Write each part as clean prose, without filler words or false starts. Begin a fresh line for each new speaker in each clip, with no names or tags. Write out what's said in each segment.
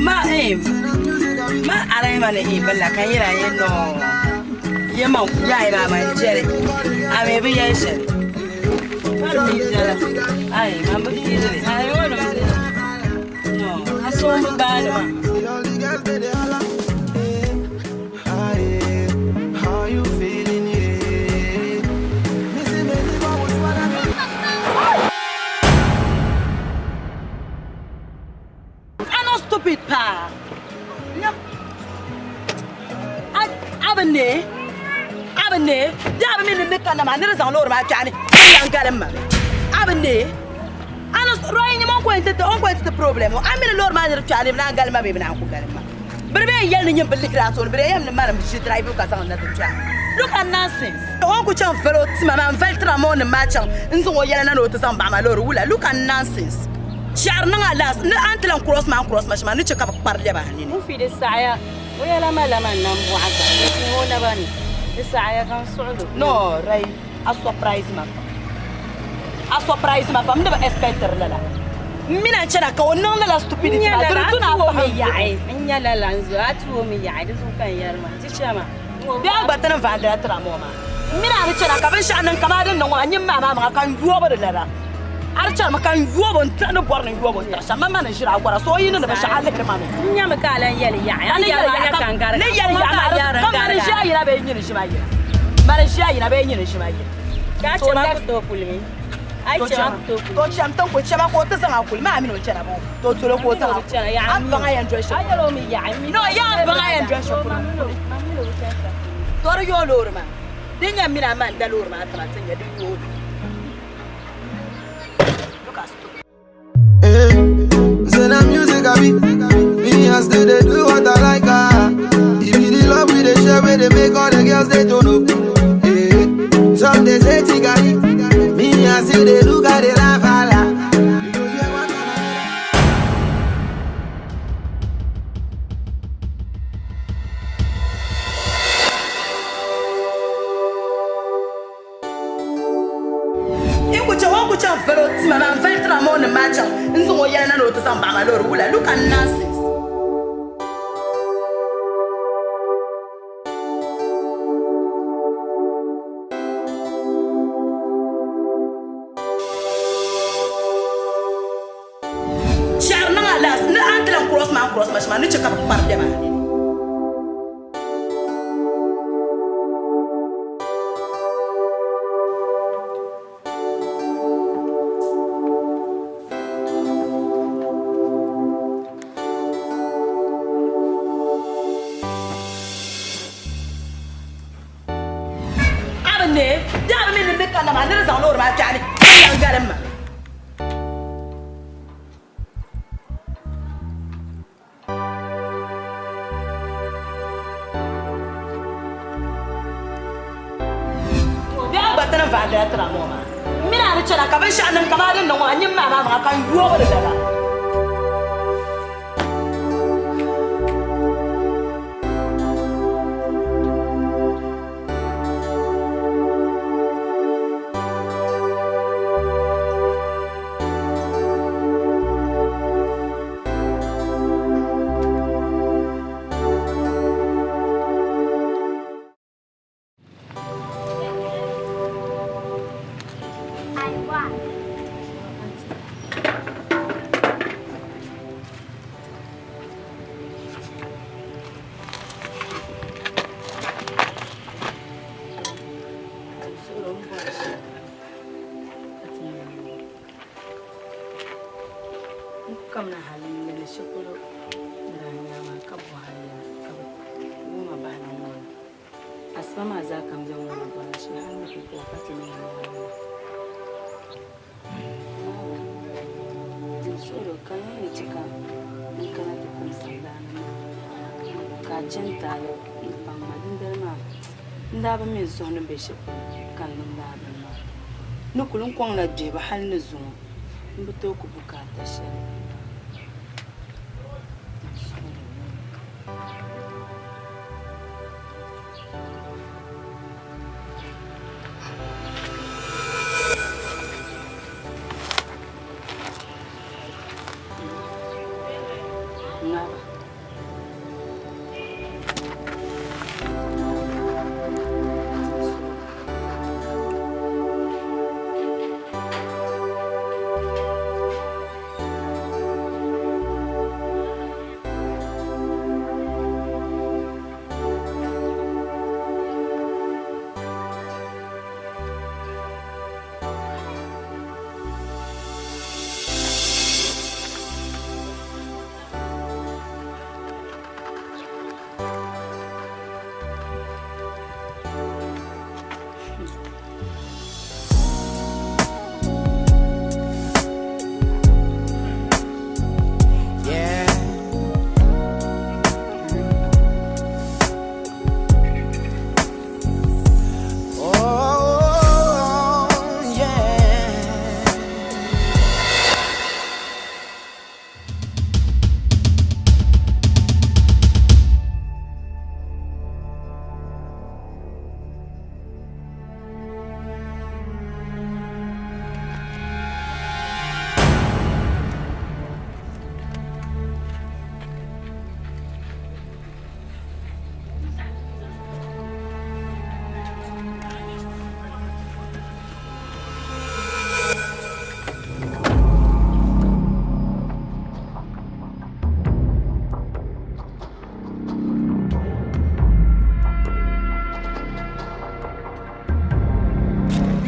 Ma eh ma arayima ni eh billa ka yɛra ye no ye ma yayi maa man jɛli a mi bi yɛli shɛli mi jɛla ayi man bi fiili ayi o nim no a so n bi baani maa. I'm not stupid pa. A bi ne a bi ne di a bi mi ni ni kanna maa ni di zaŋ loori maa kpɛɣu ni n lan galim ma a bi ne a ni rɔyi nyɛ o ni ko ti problem o a mi ni loori maa ni di kpɛɣu ni bi naan galim ma bee bi naan ku galim ma bi di bee yɛli ni nyini bi lihiri a tooni bi di yɛm ni mani ʒi drive ka zaŋ na ti kpɛɣu look at nonsense o ni ku chaŋ vali o tima maa n vali tira maa o nim maa chaŋ n zaŋ o yɛla na ni o ti zaŋ baɣa ma loori wula look at nonsense. Shɛhiri niŋ a last ni a ni ti lan cross ma a ni cross ma shɛm a ni chɛ ka bɛ kpari lɛbi a nini.
Mufi di saɣiya o yɛla ma lama n nam bɔɣa ka di tuhi o naba ni, di saɣiya ka n suɣil o.
No Ray, a surprise ma pam. A surprise ma pam, n di bi expectiri lala. M mini a chana ka o niŋ lala stupidity maa, di di tu ni a pahi n zuɣu.
N nya lala n zuɣu, a tuhi o mi yaɣi, di zuɣu ka n yɛri maa, ti chama.
Bee a gba ti ni vaandila tira moo maa. M mini a ni chana ka binshɛɣu niŋ kaman din niŋ ŋɔ maa, nyini maa maa maŋa ka n yoobu di lala. A di chanimi ka n yoobu n-tiɣi ni bɔri ni n yoobu n-tiɣi shɛm. Mani maa ni ʒiri a gɔra, so o yi niŋdi binshɛɣu a lihiri ma mi.
N nyami ka a lan yɛli yaɣi, a ni yɛri maa nyɛ ka n garigi
a. Ni yɛli yaɣi maa, ka mani ʒi a yina bee nyini ʒi ma yina? Mani ʒi a yina bee nyini ʒi ma yina?
Ka a chɛ ma ku tooi kuli mi? A yi chɛ ma ku tooi kuli mi?
To cham tiŋ ku chama ka o ti zaŋ a kuli. Maa mini o chana boo? To tolo ka o zaŋ a kuli. A ni baŋ a yɛn doli shɛli
polo. A yɛl o mi yaɣi.
No, yaa n baŋ a yɛn doli shɛli polo. To di yooi loori maa. Di nya mini a ma n-da loori maa tima ti nya di yooi li. Look at stupid.
Say na music I be. Me and still they do what I like. Ah. If you the love we they share, we they make all the girls they don't know. Eh. Some they say tigari. Me and still they look at the laugh. ah, la. You go hear one kind of-
N ku chaŋ, o ni ku chaŋ vali o tima maa, n-vali tira maa o ni maa chaŋ n-zaŋ o yɛla na ni o ti zaŋ baɣa ma loori wula. Look at nonsense. Shɛhiri niŋ a last ni a ni ti lan cross ma a ni cross ma shɛm a ni chɛ ka bɛ kpari lɛbi a nini. neei, di a bi mi ni n ni kanna maa, ni di zaŋ loori maa kpɛhi ni ka yan galim ma. Biɛɣu gba ti ni vaai dala tira ŋɔ maa. M mini a ni chana ka binshɛɣu niŋ kamani din niŋ ŋɔ, a nyini maa maa maŋa ka n yoogi li lala.
N ku kamina hali n-lɛli shikuru ni daa nya maa ka bɔhi a yɛla ka bɛ wuhi ma bahina ŋɔ na. Asiba maa zaa ka m be ŋɔ ni bɔra shee hali ni pumpɔŋɔ ka ti niŋ ŋɔ maa. N suhir o ka n ni chɛ ka n kana ti tim sandaani maa ka a chani taali m-paŋ ma dindali maa n daa bi mi n suhu ni be shɛli polo ka n niŋ lala bini maa. Ni kuli n kɔŋla gbihibu hali ni zuŋɔ m bi tooi ku bukaata shɛli. N suhir o. Ŋaba.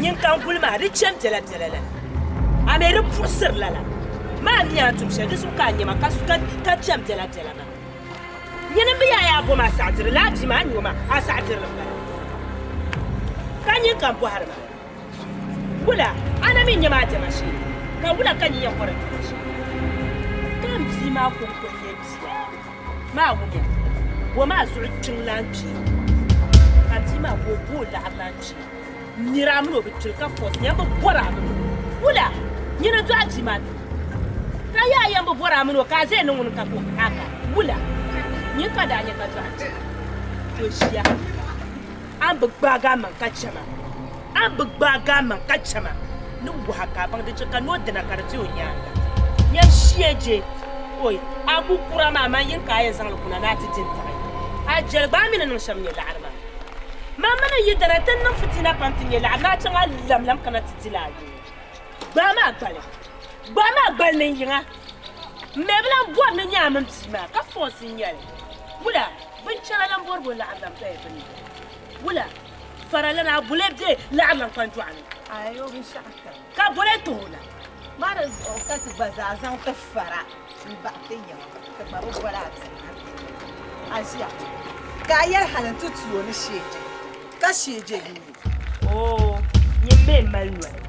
Nyin ka n guli maa di chani biɛla biɛla lala, a mi di puɣisiri lala maa mi a ni tum shɛli di zuɣu ka a nya ma ka chani biɛla biɛla maa. Nyini m-bi yaa yaa bom a saɣidiri laa bia maa, a ni o maa a saɣidirili m-bala. Ka nyin ka m bɔhiri maa, wula a na mi nya ma a diɛma shee, ka wula ka nyin yɛn bɔri n diɛma shee? Ka m bia maa kɔŋko n-nyɛ bia maa wumya, bom a zuɣu kpiŋ lan kpi, ka bia maa ka o bo o laɣiri lan kpi. Nira a mini o bi kpiri ka fɔsi yɛn bi bɔri a mini o. Wula? Nyini dɔɣi bia maa ti ka yaa yɛn bi bɔri a mini o ka a zaya ni ŋuni ka ka o ka wula? Nyini ka daa nya ka dɔɣi bia to ʒiya a ni bi gbaagi a maŋ ka chɛ ma a ni bi gbaagi a maŋ ka chɛ ma ni waha ka a baŋ di chɛ ka noo dina ka di be o nyaaŋa nyam shia je oi a ku kura maa man yini ka a yɛn zaŋ li kuna ni a ti di n-taɣi a jɛli gba a mi ni niŋ shɛm nyɛ laɣiri maa. Man mini n yidana ti niŋ fitina pam ti nyɛ laɣiri ni a chaŋ a lamlam kana ti di la a yuuni. Gbaai ma a gbali. Gbaai ma a gbali ni n yiŋa. M mi bi lan bɔri ni nyɛ a mini bia maa ka fɔɔsi n-nyɛ li. Wula? Binchɛra lan bɔri bo laɣiri lan paya bɛ ni. Wula? Faralana a boli bɛ laɣiri lan kpanjɔɣu ni.
Ayi o binshɛɣu kani.
Ka boli tuhi o la.
Maa di zuɣu ka ti gba zaa zaŋ ti fara m-bahi ti yiŋa, ti gba bi boli a bia maa a ʒiya ka a yɛli hali nti tu o ni sheeje ka sheeje yuui.
Oo, nyin mi m-mali noli.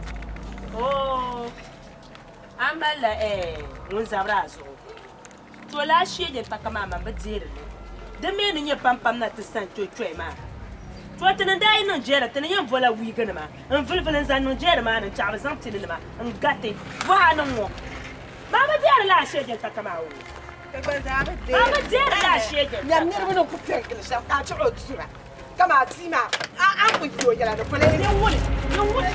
Oo, a malila eh, ŋun zabiri a zuɣu. To laa sheeje taka maa man bi deeri li. Di mi ni nyɛ pampam na ti sani choichoi maa. To ti ni daa yi niŋ jɛra ti ni yɛn vola wiiginima n-vulivuli n-zaŋ niŋ jɛra maa ni n-chaɣi bi zaŋ pilinima n-gati bɔhi a ni ŋ-ŋɔ. Maa bi deeri laa sheeje taka maa oo. Maa bi deeri laa sheeje taka.
Nyam niriba ni ku piɛ n-gili shɛm ka a chaɣ o tura kaman a bia maa a ni ku yi o yɛla ni polo.
Nyin ŋuni, nyin ŋuni,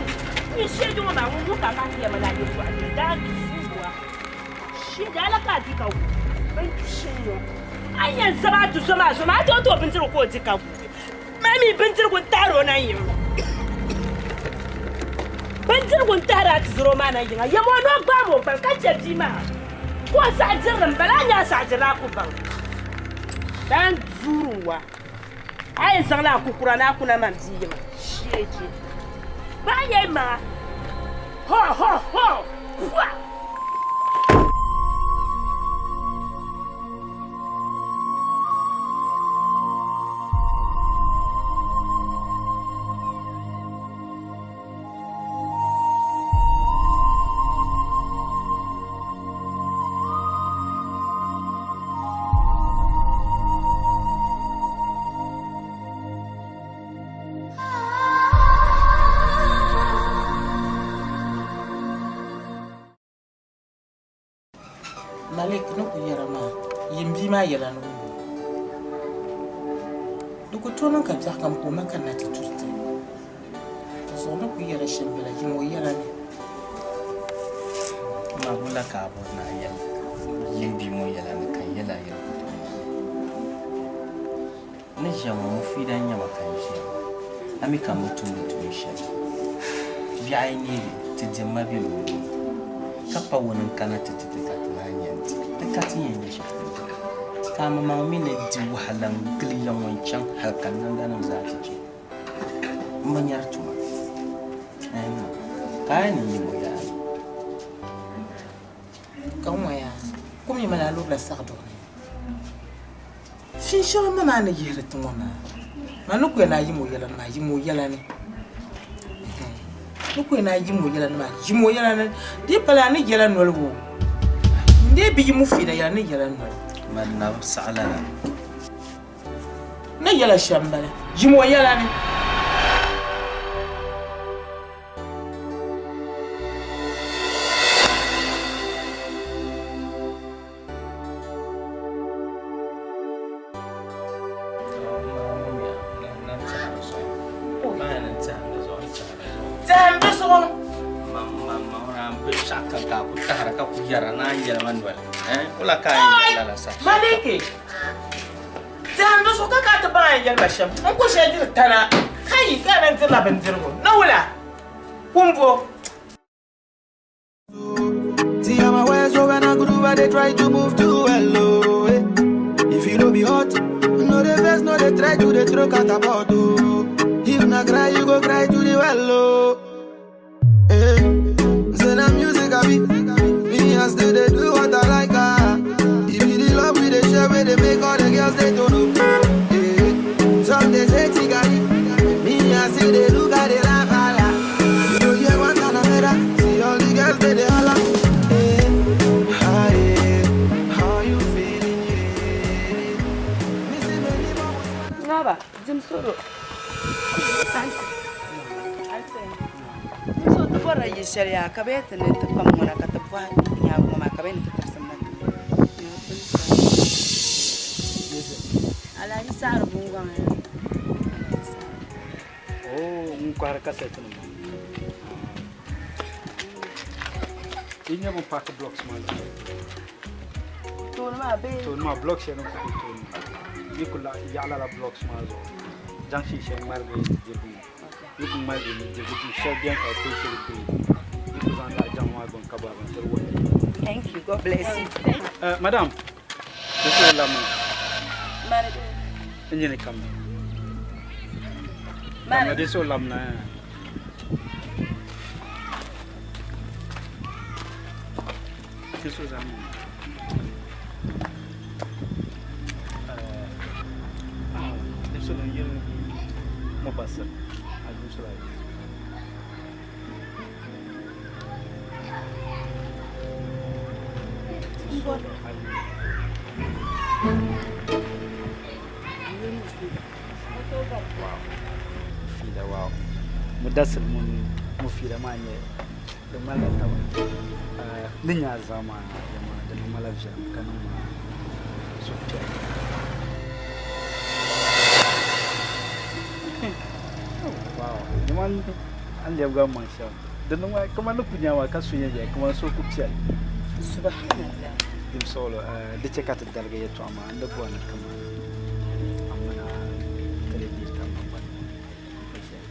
nyin sheeje ŋɔ maa ŋun ŋɔ ka a kana ti yɛli ma lala yɛltɔɣa ni daa zuua. Sheeje a la ka a di ka guui bin shini ŋɔ. A yi yɛn zabi a tuzo maa zuɣu maa a tooi ti o bindirigu ka o di ka guui. Maa mi bindirigu n-tahiri o na yiŋa. Bindirigu n-tahiri a tuzoro maa na yiŋa. Yɛm o ni o gbaam o gbali ka chɛ bia maa ka o saɣi diri li m-bala. A nya a saɣi dirila a ku baŋ. Daan zuuri n-wa. A yɛn zaŋla a kukura ni a kuna man bia yiŋa. Sheeje. Bahi ya yi maŋa. Ho ho ho! Pua!
Malik ni ku yɛra maa, yim bia maa yɛla ni o Di ku tooi niŋ ka biɛɣu kam ka o ma kanna ti turi ti. Di zuɣu ni ku yɛra shɛm bala, yim o yɛla ni.
Ma wula ka a bɔri ni a yɛli yim bia ŋɔ yɛla ni ka n yɛl a yɛli ku tooi niŋ? N ni ʒiya ŋɔ, Mufida n-nyɛ ma ka n ʒiya ŋɔ. A mi ka m bi tumdi tuun shɛli. Biɛɣu ayi neegi ti dimma be luɣili ŋɔ ka pa wuni n-kana ti ti ti ka ti naan nya n-di. Di ka ti yɛn nya shɛli polo. Ka amaŋmaŋ mi ni di wahala n-gili ya ŋɔ n-chaŋ hal ka namdanim zaa ti chɛ. M bi nyari tuma. Ɛɛn, ka a yɛn ni yim o yaa ni.
Ka ŋ-ŋɔ yaa, kum yi mali a lurila saɣiduɣu ni. Shinshɛɣu ma maa ni yihiri ti ŋɔ maa, man ni ku yɛn a yim o yɛla ni maa, yim o yɛla ni. Ni ku yɛn a yim o yɛla ni maa, yim o yɛla ni. Di yi pala a ni yɛla noli o, n dee bi yim o fiila yɛla ni yɛla noli.
Man na bi saɣi lala.
Ni yɛla shɛm m-bala, yim o yɛla ni. Tɛhim di zuɣu. Maliki, tɛhim di zuɣu ka ka ti baŋ a yɛn yɛli ba shɛm. N ku shɛli diri tana ka yi ka a lan dirila bindirigu ni wula? Kumbo.
See, I'm aware, so when I groove, I they try to move too well. Oh, eh. If you don't be hot, no the best, no they try to they throw catapult. Oh. If not cry, you go cry to the well. Oh. Eh. Say na music I be, me I still they do what I like. Ah. If you the love we they share, we they make all the girls they don't know. Eh. Some they say tigari, me I see they look at the laugh. ah, lah. You know hear one kind of matter. See all the girls they they holla. Eh. Ah, eh. How you feeling? Yeah. Me see many more.
Ngaba, dim soro.
Dim soro ti bɔrila yili shɛli yaa ka bɛ yɛli ti ni ti kpam ŋuna ka ti bɔhi nyaagu ŋɔ maa ka bɛ yɛli ni ti tirisi na ti
Alhaji saɣiri gungɔŋ ya.
Oh, n kɔhiri kasɛti nima. Yi nyɛ bin paaki blocks maa zuɣu.
Tooni maa bee?
Tooni maa blocks shɛli din kuli be tooni maa. Yi kuli yaɣi lala blocks maa zuɣu. Junction shɛli ŋmaligi dirigu ŋɔ. Yi kuli ŋmaligi nudirigu du shɛli beni ka bɛ peenti li green. Yi kuli zaŋ lala jaŋa maa gbuni ka bɔhi bintiri wuhi.
Thank you. God bless you.
Madam, di suhu lammi.
Mani.
N nyini kamina. Mani. Di suhu lamna. Di suhu lamna. Di suhu yiri Mubasir.
bɔri.
Mufida wow. Mudassir mini Mufida maa nyɛ di ŋmanila taba. Ni nya a zaa maa yɛma di niŋ ma la viɛlim ka niŋ ma suhupiɛlli. Wow, nyama a ni lɛbigi a maŋ shɛm. Di niŋ ma kamani ni ku nya ma ka so yɛn yɛli kamani so ku piɛli.
Subhanallah.
Dimsɔɣilo, di chɛ ka ti darigi yɛtɔɣa maa n di bɔri ni kamani a mini a ti di deei tab naŋgbani shɛli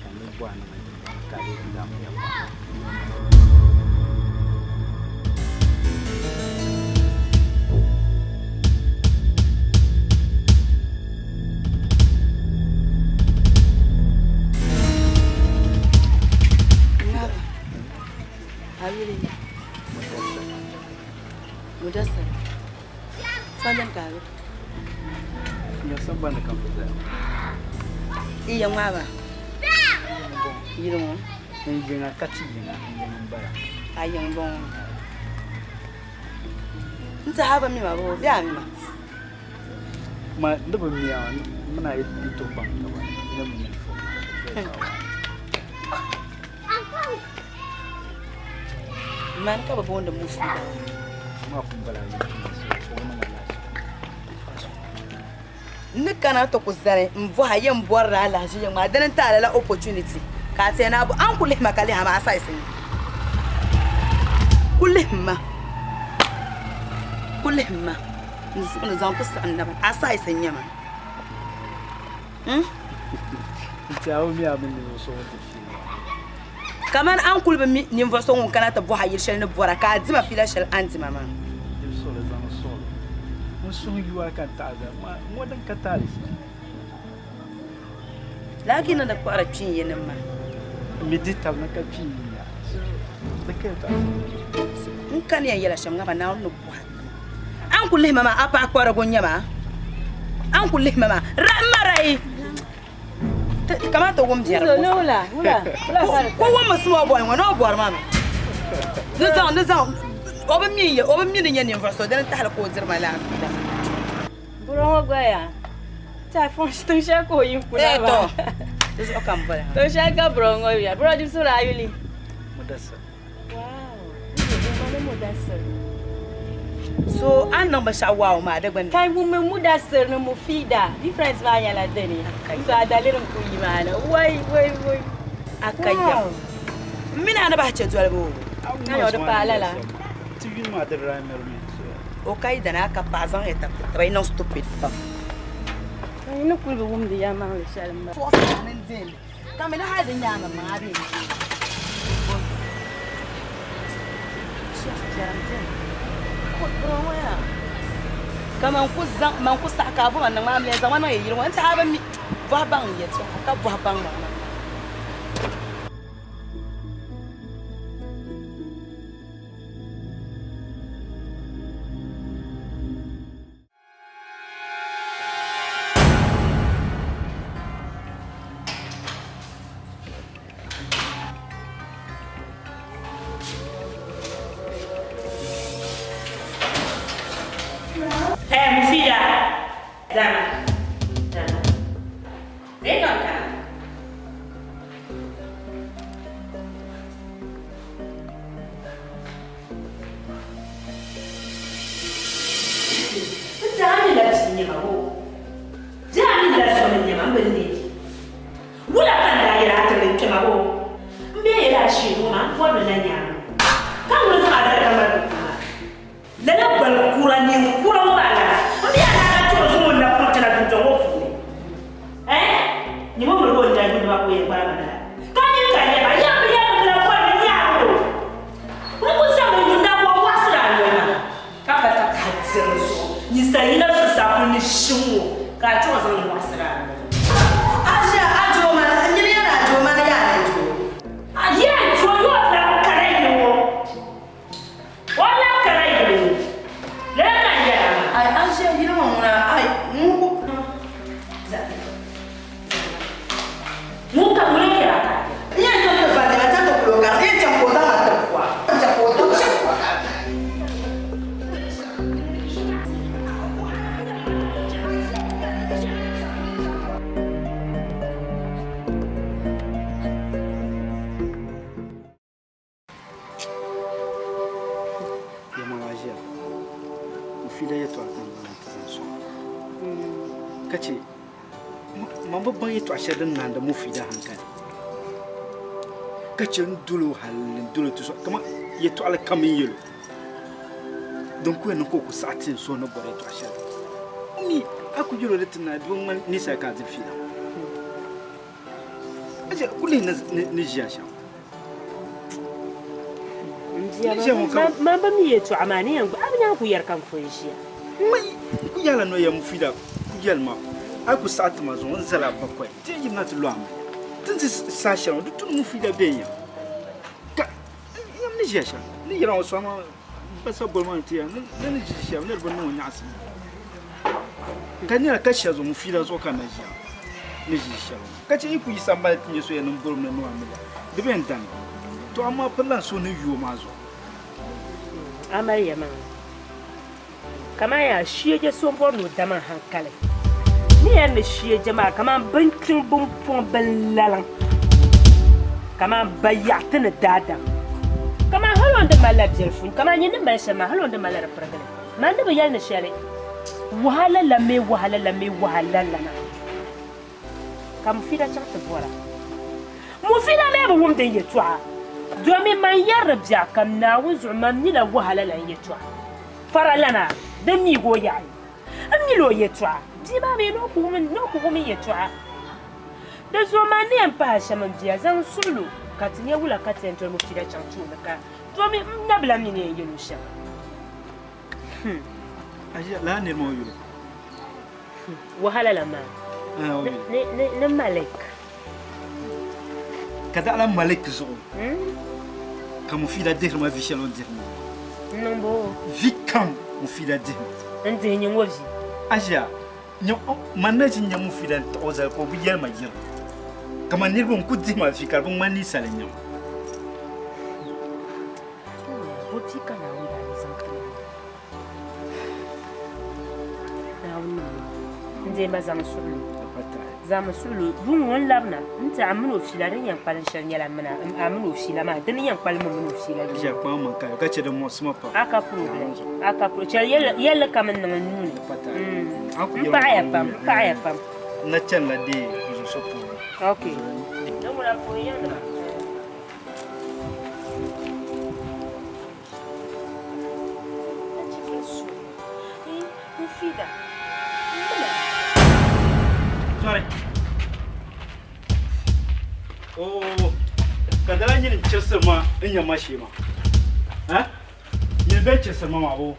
ka n ni bɔhi a ni ŋa dimbɔŋɔ ka a dii ti daai ma yɛltɔɣa.
Mudassir. Sɔndini ka a be?
N nya sagbani ka m bi zaya.
Yi ya ŋmaa ba? Yili ŋɔ?
N yiŋa ka ti yiŋa, n yiŋ m-bala.
A yiŋ m-bɔŋɔ. N tiɛha a bi mi ma boo, bee a mi ma?
Ma ni bi mi a, m mini a yi tooi baŋ taba ni mi ni fo.
Mani ka bɛ booni Mufida.
Maa pun bala yi
N ni kana ti ku zani n bɔha yɛn bɔrila alahichi yɛn ŋmaa dini n-ti a lala opportunity ka a tiɛ ni a bo a ni ku lihi ma ka lihi a maa a sayisi ni ku lihi ma ku lihi ma n zuɣu ni zaŋ ti saɣim naba a sayisi n-nyɛ ma. Kamani a ni kuli bi mi ninvuɣ so ŋun kana ti bɔh a yili shɛli ni bɔra ka a dima fiila shɛli a ni dima maa. Lala ka yi niŋdi kpuɣiri kpiin yinim maa. N kani yɛn yɛla shɛm ŋa ba Naawuni ni bɔhi a. A ni kuli lihi ma maa a paɣa kparigu n-nyɛ ma? A ni kuli lihi ma maa rahima rayi. Kamani ti wum biɛri ko wummi small boy ŋɔ ni o bɔri ma mi ni zaŋ ni zaŋ o bi mi o bi mi ni nyɛ ninvuɣu so dini tahali ka o diri ma laafee
Buro ŋɔ gba yaa tiŋ shɛli ka o yi kuna maa
di zuɣu ka n bɔli
tiŋ shɛli ka buro ŋɔ ya buro dimsiri a yuli
Mudassir
So a ni niŋ binshɛɣu waaw maa di gbunni.
Ka ŋun mi Mudassir ni Mufida difference maa nyɛla dini? So a daliri n-kuli yi maa ni wai wai wai.
A ka yɛm. M mi ni a ni bahi chɛ dolibu o.
A ni o di paai lala.
Ti yuli maa di rhyme mi.
O ka yi dana a ka paɣa zaŋ ya tabiti taba yi niŋ stupid pam.
Yi ni kuli bi wumdi yɛlimaŋli shɛli m-bala.
Puɣisi a mini dini. Ka mi ni hali di nyaanga maa bee ka man ku zaŋ man ku saɣi ka a bo ma niŋ maa n zaŋ ma niŋ yi yili ŋɔ n tiɛha a bi mi bɔhi baŋ n yɛltɔɣa ka bɔhi baŋ ma.
Hey, Mufida. Zama. Zama. Zai kanka. N zaa mi labisi n nyɛma o. Zaa mi labisi o ni nyɛma m bi neei. Wula ka n daa yɛli a tibili n kpɛma o? M bee yɛli a shee ŋɔ maa m bɔri ni na nyaami ka ŋuni zaŋ a zali ka ŋmaligi kum maa. Lala gbali kura neen kura ŋɔ maa lana m bee a daa lahi tuɣi zaŋ o napɔŋ chana dundɔŋ ŋɔ puuni. Eh? Nyɛ o mirigi o ni daa yuuni maa ka o yɛn gbaai ma na la. Ka nyini ka n yɛli ma, yɛm bi yɛm n lahi bɔri ni nyaagi o. N ku zaŋ n yuunda bɔŋ wɔɣisiri a noli maa, ka pa takahi diri di zuɣu. Ninsal yina zuɣusaa kul ni ʒi ŋ-ŋɔ, ka a chuɣu zaŋ li wɔɣisiri a noli.
Aʒia, a doo mani, n nyini yɛn a doo mani yaa ni doo.
Yaa doo yoo lahi kara yili ŋɔ. O lahi kara yili ŋɔ. Lala ka n yɛri a maa.
Ai, aʒia yili ŋɔ ŋuna, ai, ŋun ku.
Ŋun ka ŋuni n-yɛri a ka a
N yɛn chaŋ ti va nɛma chaŋ ti kuli o ka n yɛn chaŋ ka o zaŋ ma tiri pua. N chaŋ ka o zaŋ ma tiri pua.
Man bi baŋ yɛtɔɣ shɛli din naandi Mufida hankali ka chɛ n-dol o hal n-dol o ti sɔɣi kaman yɛtɔɣili kam n-yɛl o. Din ku yɛn niŋ ka o ku saɣi ti n suhu ni bɔri yɛtɔɣ shɛli. O mi a ku yɛl o li ti naai di bi ŋmani ninsal ka a diri fiila. A je ku lihi ni ʒiya shɛm.
Man bi mi yɛtɔɣa maa ni yɛn gba a bi nyaŋ ku yɛri ka n pun ʒiya.
N ku yɛlila noya Mufida ku yɛli ma a yi ku saɣi ti ma zuŋɔ n zali a bakɔi ti yɛn yirina ti lo a mali. Ti ni di saha shɛli ŋɔ di tu ni Mufida be n ya ka n yɛm ni ʒiya shɛm ni yɛra ŋɔ sɔŋ ma ba sa boli ma ni ti ya ni ni ʒi shɛm ni di bi niŋ o nyaɣisim ka nira ka shɛli zuɣu Mufida zuɣu ka n na ʒiya ni ʒi shɛli ŋɔ ka chɛ yi ku yi sambani ti nyɛ so yɛn niŋ bolim ni niŋ amiliya di bɛ n dani to amaa pirila n suhu ni yooi maa zuɣu.
Amaliya maa Kaman yaa shieje so m-bɔri ni o da ma hankali. Ni yɛli ni shieje maa kaman binkpiŋ bimpuŋ binlaliŋ kaman bayaɣiti ni daadam. Kaman hal o ni di malila biɛlifu kaman nyin ni mali shɛm maa hal o ni di malila di pirigili. Man ni bi yɛli ni shɛli wahala la mi wahala la mi wahala la maa ka Mufida chaŋ ti bɔra. Mufida mi bi wumdi n yɛtɔɣa domin man yɛri ni biɛɣukam Naawuni zuɣu man mila wahala la n yɛtɔɣa. Faralana din miig o yaɣi m-mil o yɛtɔɣa, bia maa mi ni o ku wum n yɛtɔɣa. Di zuɣu man ni yɛn pahi shɛm m bia zaŋ suɣilo ka ti nya wula ka ti yɛn doli Mufida chaŋ tooni ka domi m nabila mi ni yɛn yɛl o shɛm.
Aʒiya, lala niri maa o yuli?
Wahala la maa ni Malik.
Ka daɣila Malik zuɣu ka Mufida dihiri ma vi shɛli o ni dihiri ma maa.
N niŋ bo?
Vi kam Mufida dihi ma.
N dihi nyin ŋɔ vi?
Aʒiya, man na ʒi n-nya Mufida n-taɣ o zali ka o bi yɛli ma yiriba. Kaman niriba n-ku dihi ma vi ka di bi ŋmani ninsal n-nya ma.
Bo bia ka Naawuni daa yi zaŋ ti ma? Naawuni ni m deei ma zaŋ suɣilo zaŋmi suɣilo yuŋ ŋɔ n-labina nti a mini o fiila din yɛn kpalim shɛli nyɛla a mini o fiila maa dini yɛn kpalim m mini o fiila
yuŋ. Ʒiya kpaŋ maŋ ka chɛ di muɣisi ma pam.
A ka problem a ka pro chɛli yɛlli kam n niŋ n nuu ni m paɣiya pam m paɣiya pam.
N na chanila deei n zuɣu so puuni.
Okay. Din ŋuna m puhi yɛlli ma.
Sorry. Oh, ka dala nyini chirisiri ma n nya ma shee ma. Ha? Nyini bɛ chirisiri ma maa bo.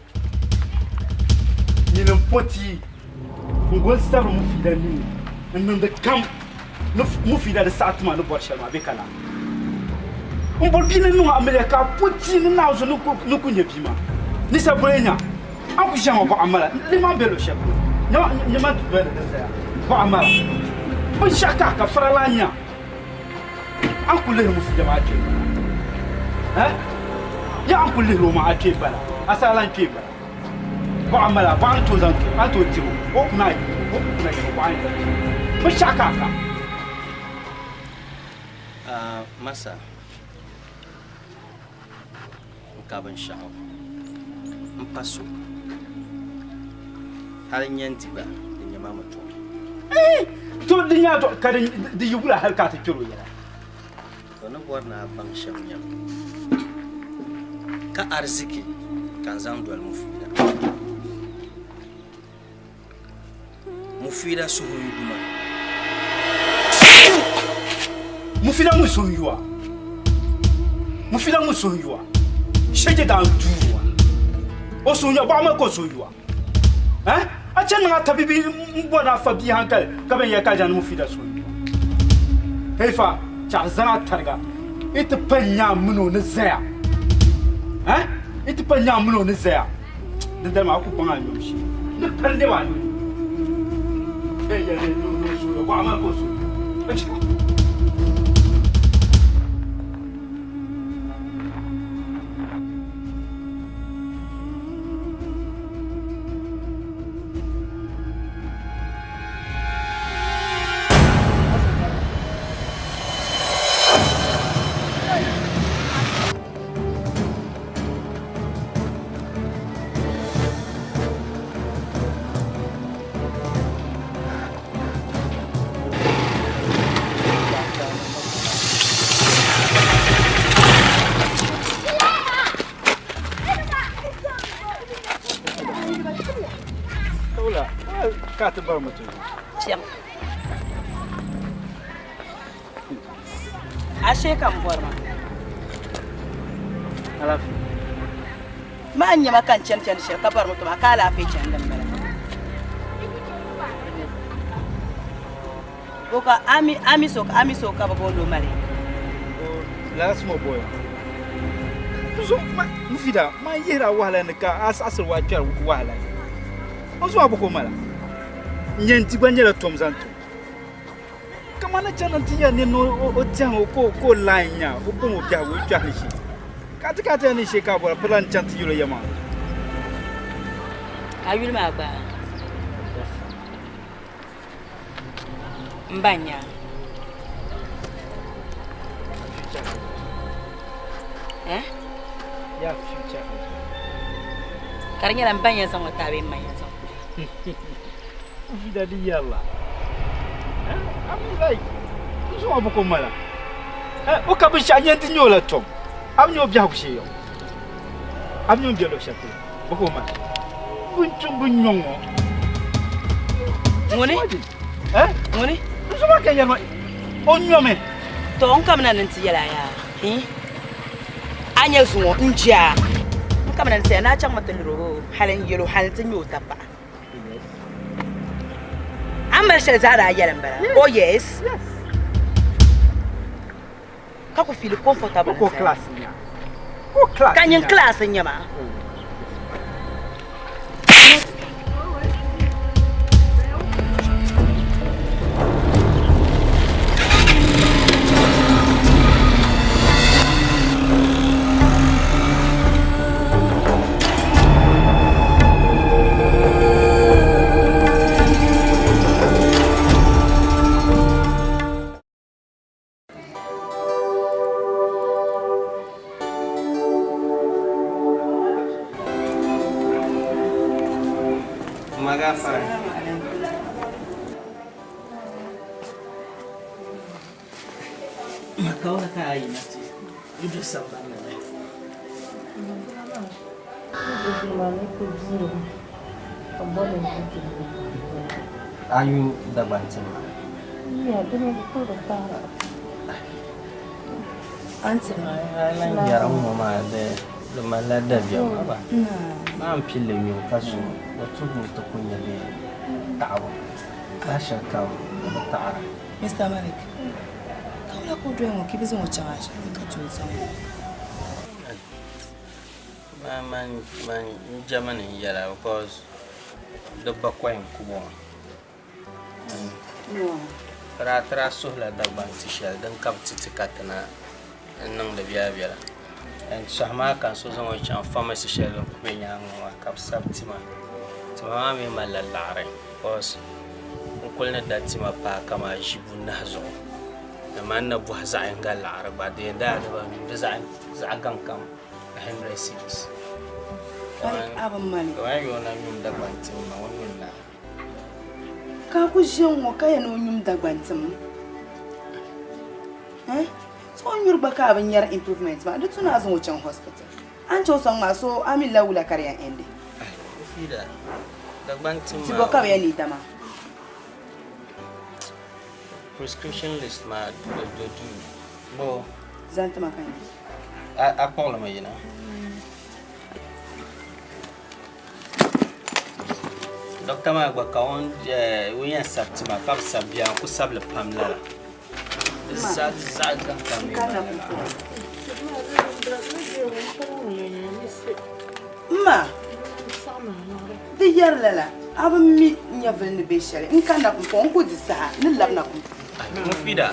Nyini n poti n goli sabiri mufida nini n niŋdi kam ni mufida di saɣi tima ni bɔri shɛli maa bɛ ka laa. N bɔri bia ni niŋ amiliya ka a po tia ni naawuzu ni ku nya bia maa. Ninsal boli nya a ku ʒiɛm a bɔɣa mala liman be luɣ shɛli polo nyama dundoli ni din zaya bɔɣa mala binshɛɣu ka ka fara lan nya a ni ku lihiri mufida maa kpee bala eh? Ya a ni ku lihiri o maa a kpee bala a saa lan kpee bala bɔɣa mala bɔɣa ni tooi zaŋ a ni tooi diri o o kuna o ku kuna nyama bɔɣa ni zaŋ binshɛɣu ka a ka
Masa, n ka binshɛɣu m pa so hali n yɛn di gba di nyɛma mi tɔm.
To di nya ka di yi wula hali ka a ti kpɛri o yɛla.
To ni bɔri ni a baŋ shɛm nyɛm ka ariziki ka n zaŋ doli Mufiida. Mufida suhu n-yu ma.
Mufida ŋun suhu yu a. Mufida ŋun suhu yu a. Shɛje daa n-tuuri a. O suhu yu a, bɔɣa maa ka o suhu yu a. Eh? A chani niŋ a tabibi m-bɔri a fa bia hankali ka bɛn yɛli ka a jani Mufida suhu yu a. Hey fa, chɛɣu zani a tariga. I ti pa nya a mini o ni zaya. Eh? I ti pa nya a mini o ni zaya. Dindali maa a ku baŋ a nyom shee ni pali lɛbi a nini. Bɛn yɛli ni o suhu bɔɣa maa ka o suhu. bɔri moto zuɣu.
Piɛm. A shee ka n bɔri maa.
Alaafee.
Maa n nyɛma ka n chani chani shɛli ka bɔri moto maa ka alaafee chani din bala. Bo ka ami ami so ami so ka bi booni o mali.
Lala small boy. So ma mufida ma yihira wahala ni ka a saɣasiri wa kpɛri wahala ni. O zuɣu a bɔ ka o mala. N yɛn ti gba nyɛla tom zaŋ ti o. Kamani chani n ti yɛn ni o tɛhim o ka o line nya o bom o biɛhigu o kpɛhili shee. Ka ti ka ti yɛn ni shee ka a bɔra pirila ni chani ti yuli o ya maa.
Ka a yuli maa gba m ba n-nya a.
Ya future husband.
Ka di nyɛla m ba n-yɛn zaŋ o ti a bee m ma n-yɛn zaŋ o ti a?
Vida di yɛrila. I mean like, n zuɣu bi ko mala. O ka binshɛɣu nyɛ n ti nyɛ o la tom. A bi nyɛ o biɛhigu shee yɔ. A bi nyɛ o ni be luɣ shɛli polo. Bi ko mala. Bin tum bin nyɔŋ ŋɔ.
Ŋuni? Ŋuni?
N zuɣu maa ka yɛri ma o nyɔmi.
To n kamina ni n ti yɛli a yaa. A nyɛ zuŋɔ n je a. N kamina ni ti yɛli ni a chaŋmi ti liri o hali n yɛl o hali nti nyɛ o tapaɣa. A ni mali shɛli zaa daa yɛli m-bala. Oh yes. Ka ku feel comfortable.
Ko class nya. Ko class.
Ka nyin class n-nyɛ maa.
Magafara. Makaona ka a yina ti yi do sambani ni. A yu Dagbaŋ tiŋ maa? A lan yɛri ŋ-ŋɔ maa di malila dabiɛm haba. Maa m-pili li nyubu ka zuŋɔ di tuhimi ti ku nya bɛ taɣibu. Saha shɛli kam di bi taɣira.
Mister Malik, ka wula ka o doya ŋɔ ka i bi zaŋ o chaŋ ashibiti ka ti o zaŋ o?
Man n jɛmi ni n yɛla because di bakɔi n-ku bɔŋɔ. Ti daa suhila Dagbaŋ ti shɛli din ka bi ti ti ka ti na n-niŋdi biɛlabiɛla. Sɔhi maa ka so zaŋ o chaŋ pharmacy shɛli din kuli be nyaaŋa ŋɔ maa ka bɛ sabi tima. Tima maa mi malila liɣiri because n kuli ni da tima paai kaman ʒi bunahi zuɣu. Dama n na bɔhi zaɣ yiŋga liɣiri gba di yɛn daa di zaɣ gaŋ kam 100 cedis. Kaman yo na nyum Dagbaŋ tim ma o nyuli naa.
Ka a ku ʒe ŋ-ŋɔ ka yɛn ni o nyum Dagbaŋ tim? Eh? So o nyuri gba ka a bi nyari improvement maa, di tu ni a zaŋ o chaŋ hospital. A ni chaŋ o sɔŋ maa, so a mi la wula ka di yɛn endi?
Mufida, Dagbaŋ tim maa.
Ti bɔ ka bɛ yɛn neei ta maa?
Prescription list maa do duu. Bo?
Zaŋ ti ma ka n nya.
A kpuɣili mi yina. Dɔkta maa gba ka o yɛn sabi ti ma ka bi sabi bia n ku sabili pam lala di zaɣ gaŋ kam mi
M ma, di yɛri lala a bi mi nyɛvili ni be shɛli n kanna pumpɔŋɔ n ku di saha ni labina pumpɔŋɔ.
Mufida.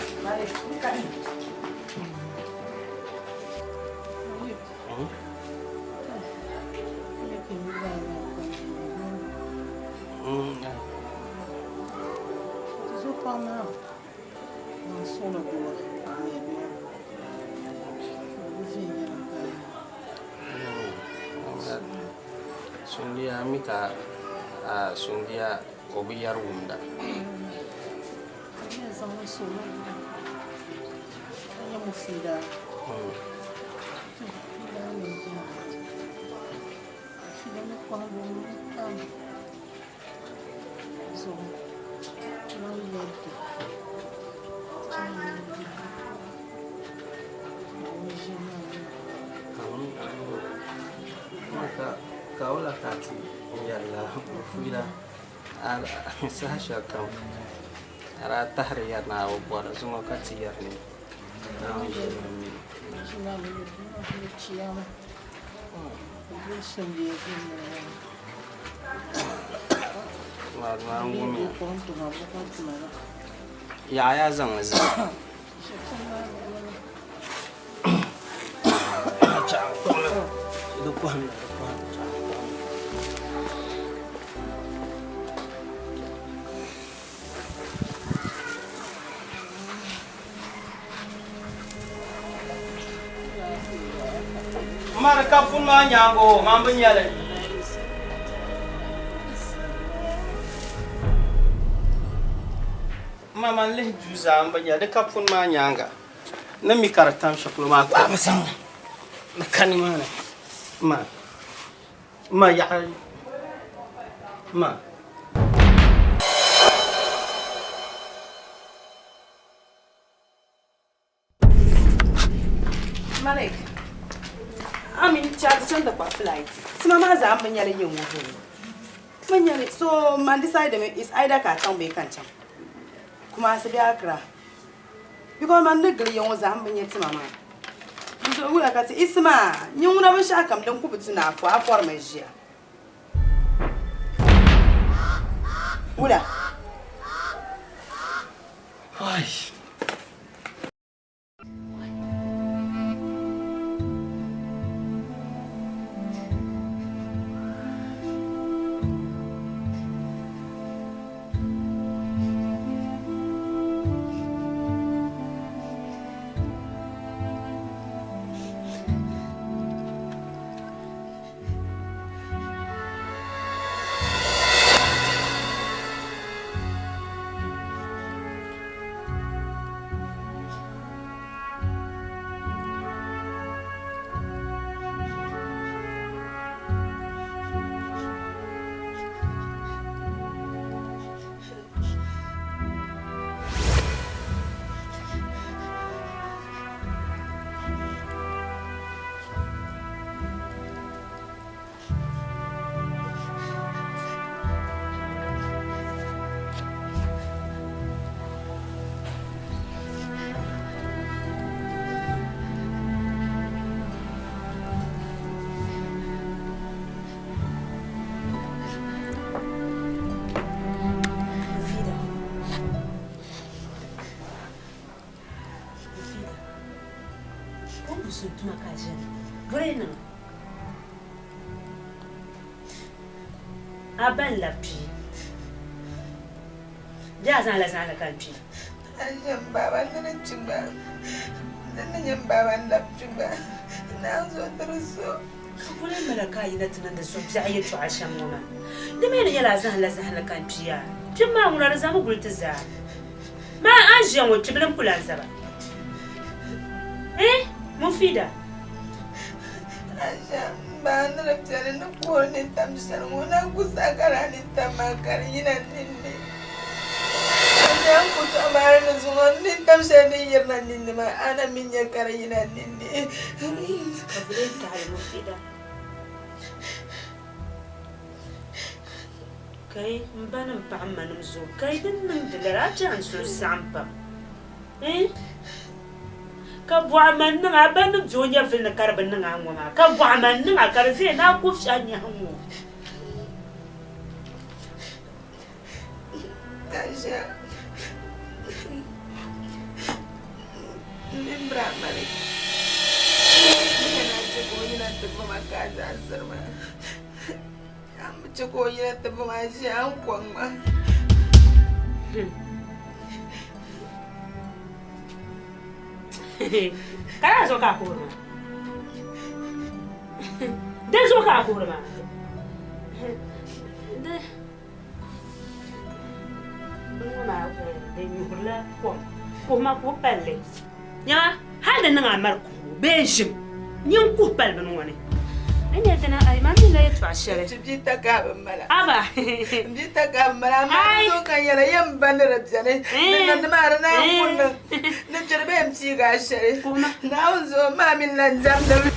Sundiya mi ka sundiya o bi yɛri wumda. Ka wula ka ti yɛrila fuila saha shɛli kam a daa tahiri yɛri ni a bi bɔri zuŋɔ ka ti yɛri ni Naawuni ʒini ni mi. Yaɣa yaa zaŋ li zali.
Mari ka puni maa nyaaŋa o, man bi nya li. Ma man lihi duu zaa m bi nya di ka puni maa nyaaŋa. Ni mi ka di tam shɛli polo maa gba bi zaŋ li. Di ka nimaani. Ma, ma yaɣa, ma.
Malik, a mini chaati chaŋ ti kpa flight. Tima maa zaa m bi nyɛli yin wuhiri. M bi nyɛli, so man decide mi is either ka a chaŋ bee ka n chaŋ. Kumasi bee Accra. Because man ni gili ya ŋɔ zaa m bi nya tima maa. Di zuɣu wula ka ti Isima, nyin ŋuna binshɛɣu kam din ku bi tu ni a fɔ, a fɔrimi ʒiya. Wula?
A ba n-labi kpi. Bee a zaŋla zaŋli ka n kpi?
A nyɛ m baaba ni ni kpi gba. Di ni nyɛ m baaba n-labi kpi gba, naanzuhi diri so.
Ka boli m mala ka a yina ti niŋdi suhupiɛɣu yɛtɔɣa shɛm ŋɔ maa? Di mi ni nyɛla a zahinla zahinli ka n kpi yaa. Kpim maa ŋuna di zaŋmi guli ti zaa. Maa a ni ʒiya ŋɔ kpibili n-ku lan zaba. Eh, Mufida.
Aisha, m ba ni di piɛli ni kuhiri nintam shɛli ŋɔ na ku saha ka lala nintam maa ka di yina ninni. Aisha, n ku tɔɣi maa ni zuŋɔ nintam shɛli din yirina ninni maa a na mi nya ka di yina ninni.
Ka bɛ lee taɣi li Mufida. Kai, m ba ni m paɣa m manim zuɣu, kai din niŋdi lala a chɛ n suhu saɣim pam. Eh? Ka bɔɣa man niŋ a ba ni di o nyɛvili ni ka di bi niŋ a ŋɔ maa, ka bɔɣa man niŋ a ka di viɛ ni a ku fiɛhi nyahi ŋɔ.
Aisha, n mini Bra Malik, n yɛn a chɛ ka o yina ti bo ma ka a zaɣisiri ma. A mi chɛ ka o yina ti bo ma ʒiya a ni kɔŋ ma.
Ka lala zuɣu ka a kuhiri maa? Di zuɣu ka a kuhiri maa? Di bini ŋɔ maa di nyuhirila kom kuhima kuhi palli nyama hali di niŋ a mali kuhigu bee ʒim nyin kuhi pali bini ŋɔ ni. A nya dina, ai, man mi la yɛtɔɣa shɛli.
Ti bia takahi bi mala.
Aba.
N bia takahi bi mala, amaa di zuɣu ka n yɛla yɛn ba ni di beni. Ni niŋdi maa di naan ku niŋ. Ni chɛ di bee m-piigi a shɛli. Naawuni zuɣu maa mi lan diɛmdi mi.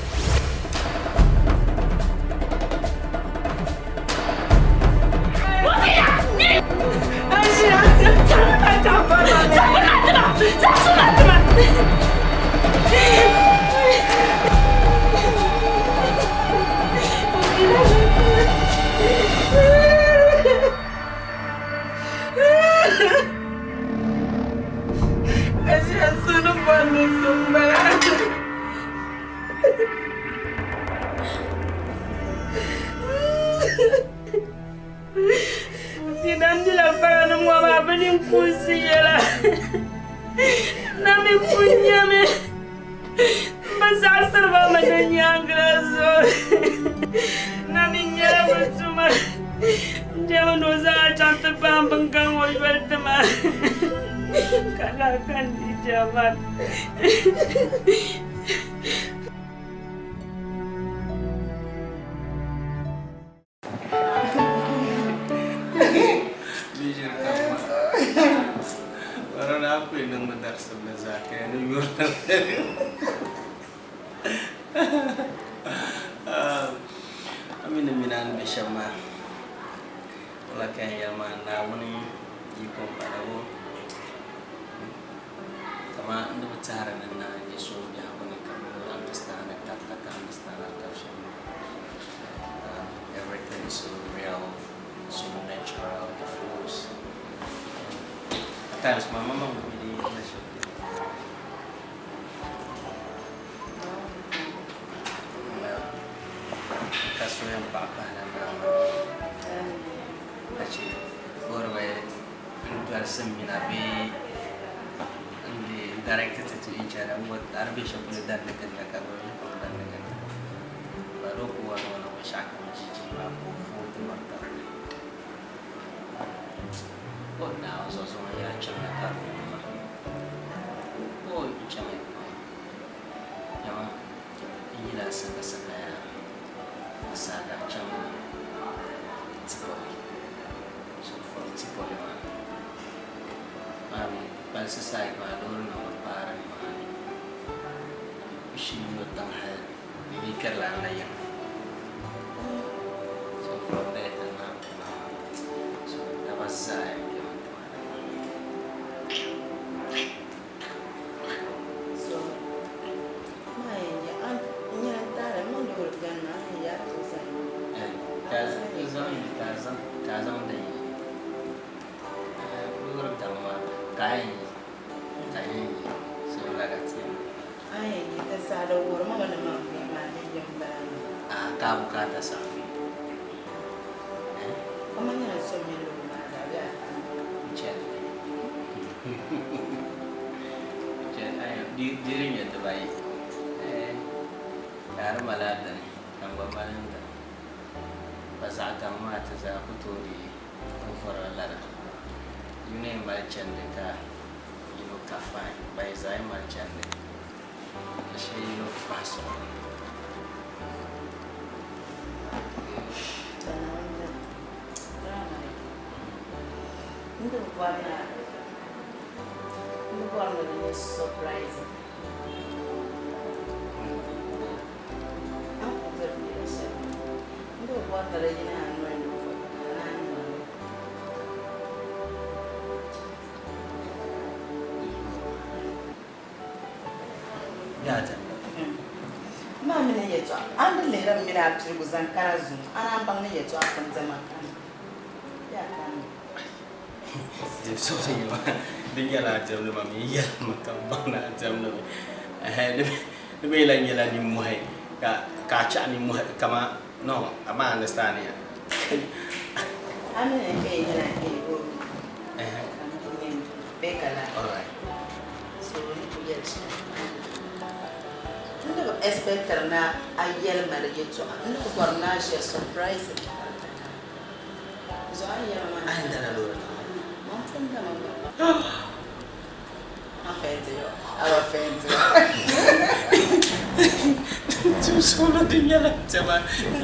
Dim suɣulo di nyɛla diɛma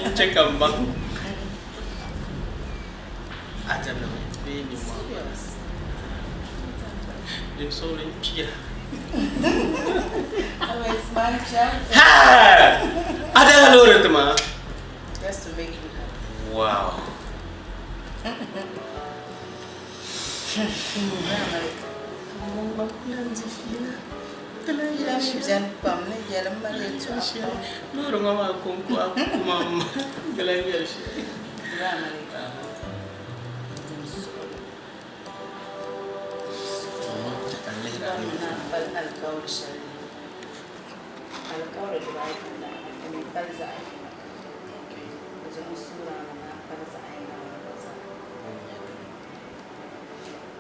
n-chɛ ka m baŋ a diɛmdimi bee nimmɔhi Dim suɣulo n kpiya. A daa loori ti ma?
Just to make you happy.
Wow. Loori ŋɔ maa kɔŋko a ku ku ma m-ma di lan yɛli shɛli.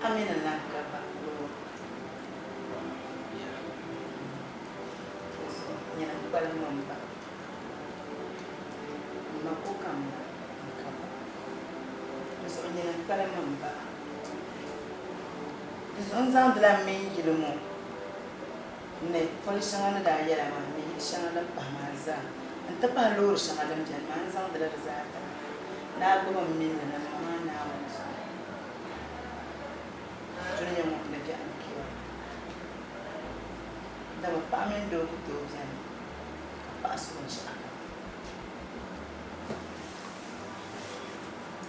A mi ni lahi ka ba loori nyina kpalim ma m-ba m ma ko ka m ba n-ka ba di zuɣu nyina kpalim ma m-ba di zuɣu n zaŋdila m mini yili ŋɔ ni poli shɛŋa ni daa yɛla maa ni yili shɛŋa din pahi maa zaa nti pahi loori shɛŋa din beni maa n zaŋdila di zaa tiri a ni a gbubi m mini li ni m ma maa Naawuni zuɣu. Dunia ŋɔ ni biɛhi ni kpiɔŋ, dama paɣa mini doo ku tooi beni ka paɣa su binshɛɣu kam.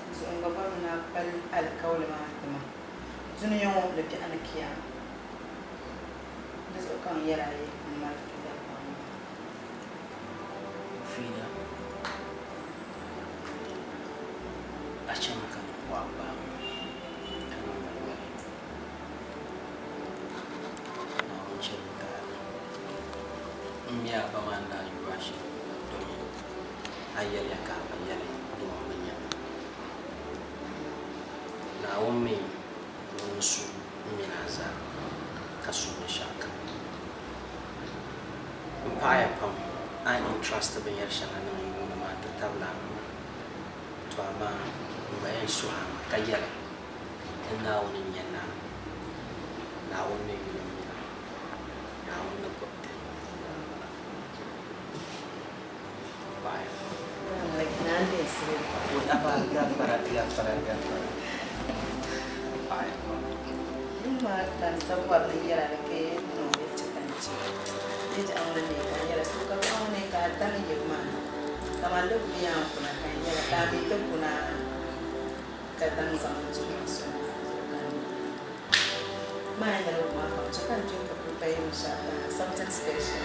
Dinzuɣu n gba bɔrimi ni a pali alikauli maa ti ma dunia ŋɔ ni biɛhi ni kiama. Di zuɣu ka n yɛl a yi m mali fiida pam maa.
Fiida, a chami ka niŋ bɔɣu gbaai ma ka niŋ ma yoli. Naawuni chɛli ka m mi a ba maa ni daa yu a shɛm domi a yɛliya ka a ba yɛli doo m-bi nya. Naawuni mi ŋun su m mini a zaa ka su binshɛɣukam. M paɣiya pam a ni entrust binyɛr shɛŋa niŋ n nuu ni maa ti tabili a maŋa. To amaa n gba yɛn suhi a mi ka yɛli ni Naawuni n-nyɛ naa, Naawuni ni yuli m mina, Naawuni ni gbubi ti. M paɣiya pam. M paɣiya pam.
Something special.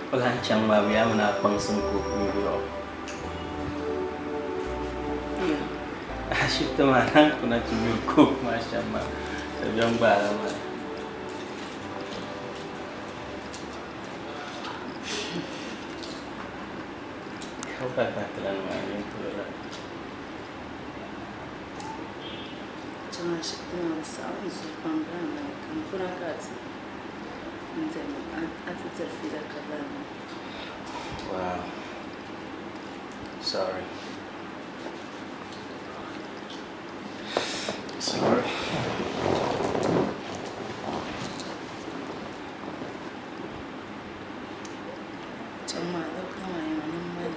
O lahi chaŋ maa bɛ yaa mi ni a kpaŋsim ka o nyubu yɔɣu. Ashibiti maa naan kuna ti nyu coke maa shɛm maa dabiɛm gbaala maa. Ka ba batilani maa nyin polo la.
Chaŋ ashibiti maa bi saɣim n suhu pam bala maa ka n kuna ka a ti n diri a ti diri fiila ka bala maa.
Wow. Sorry. Sorry.
Chaŋ maa doctor maa yɛma ni m mali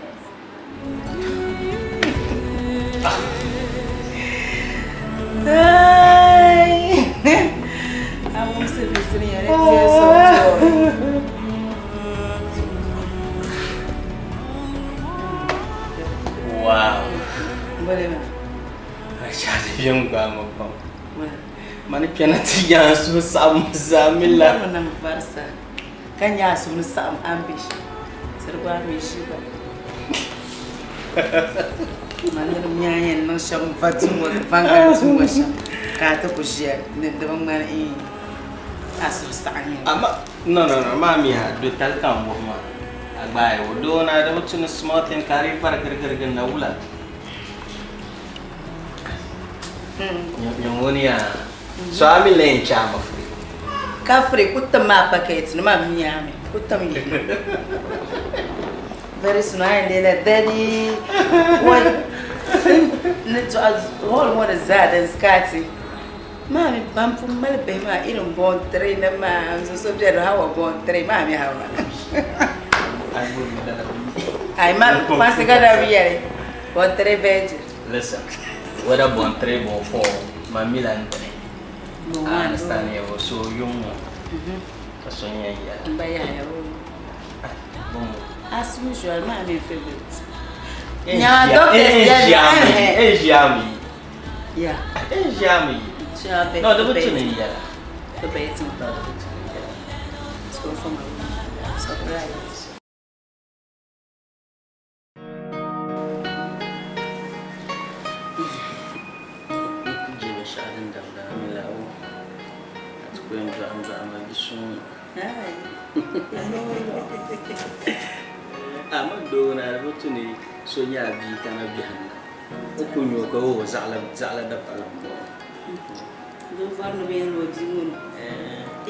I won't say this in here. It's so joy.
Wow.
Bolima.
Achadi biɛm gbaama pam. Mani kpɛna ti yaan suhu saɣim zaa mi la.
Mani niŋ varisa ka nya a suhu ni saɣim ambish. Tiri gba mi ʒi ba. Mani ni nya yɛn niŋ shɛm va tuŋɔ vangali tuŋɔ shɛm ka a ti ku ʒiya ni di bi ŋmani a suhu saɣim yɛn.
Ama no no no maa mi ha do tali ka n wuhi ma a gbaai o doo na di bi tu ni small thing ka di vari girigirigi na wula. Nyɛ yaa so a mi leen chaama furi.
Ka furi ku tim maa packet ni maa mi yaa mi ku tim yi. Very soon a yɛn leela daddy. Wai ni dɔɣi hall ŋɔ ni zaa din skaati. Maa mi ban pun mali bihi maa irin born 3 nim maa n zo so bɛ di hawa born 3 maa mi hawa. Ai ma fansi ka daa bi yɛli born 3 virgin.
Listen, whether born 3 born 4, ma mi la n dini. I understand yeah, so yuŋ ŋɔ ka so nyɛ yɛla.
N ba yahaya o. As usual, maa mi favorite. Nyaa doctors yɛli.
Eh, ʒiami.
Yeah.
Eh, ʒiami. No, di bi tu ni yɛla.
The bed. No,
di bi tu ni yɛla.
Let's go for my surprise.
N ku je binshɛɣu din dabda a mi la o a ti ku yɛn dɔɣim dɔɣim a bi suŋ. A mi doo ni a di bi tu ni so nyɛ a bia kana biɛhim na o ku nya o ka o zaɣila dapala m-bɔŋɔ.
Doo vari ni bɛ yɛn lo o bia ŋɔ ni.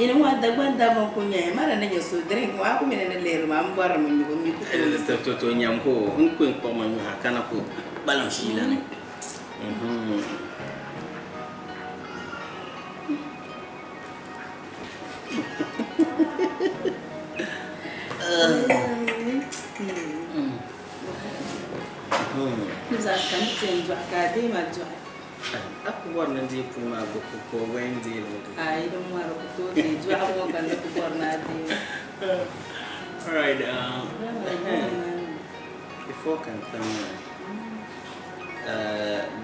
Ini ŋɔ Dagbaŋ dabba n-ku nya ya mara ni nyɛ so drink ŋɔ a ku mi ni ni lihiri maa m bɔrimi nyubu m mi ku tooi.
To to to nyam ko n ku yɛn kpuɣi ma nyuha ka na ku kpalim fiila ni.
Ni zaɣ kam ti yɛn dɔɣi ka a deei ma dɔɣi.
A ku bɔri ni n deei puli maa gbubi ka o gba yɛn deei li mi.
Ayi din ŋmari ku tooi deei dɔɣibu ŋɔ ka n ni ku bɔri ni a deei.
Alright, before ka n tam maa,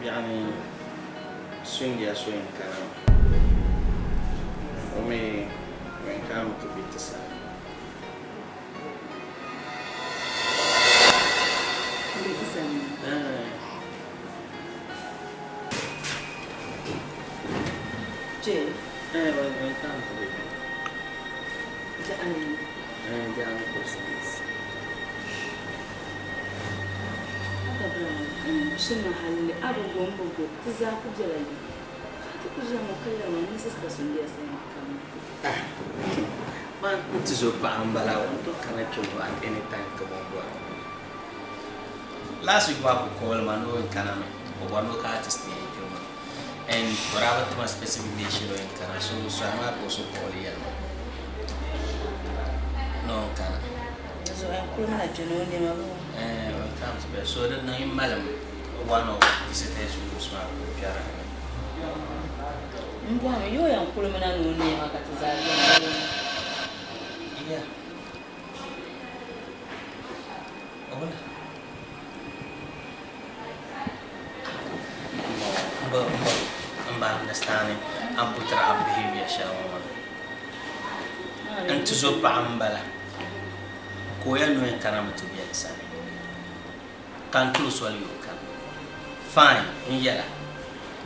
biɛɣuni Sundia so yɛn kana maa, o mi o yɛn kana mi ti be ti sani.
Be ti sani? Che.
Eh, wai wai tam tu be.
Jaani.
Eh, jaani ko space.
Aka Brown, an shima halli abu gombo go ti zaa ku bela yi. Ka ti ku ʒiya ŋɔ ka yɛri ma ni sista Sundia sani kam.
Ah, man n ti zo paɣa n bala o ni tooi kana kpe ŋɔ at any time ka bɔn bɔri. Last week maa ku call ma ni o yɛn kana mi, o bɔri ni o ka artist yɛn kpe ŋɔ and o daa bi tima specific day shɛli o yɛn kana so sɔri maa ka o so call yɛli ma ni o kana.
Di zuɣu yɛn kuli mi na kpe ni o nɛma bee?
Eh, o kam ti bɛ so di niŋ malim one of visitors rooms maa ka o kpɛra.
M bɔhimi, yi o yɛn kuli mi na ni o nɛma ka ti zaa beni bee?
Yeah. Hola. No, m bi m bi understanding a ni putiri a behavior shɛli ŋɔ maa. N tizo paɣa m-bala ka o yɛli ni o yɛn kanami ti be n sani ka n ti o soli ni o kana. Fine, n yɛla.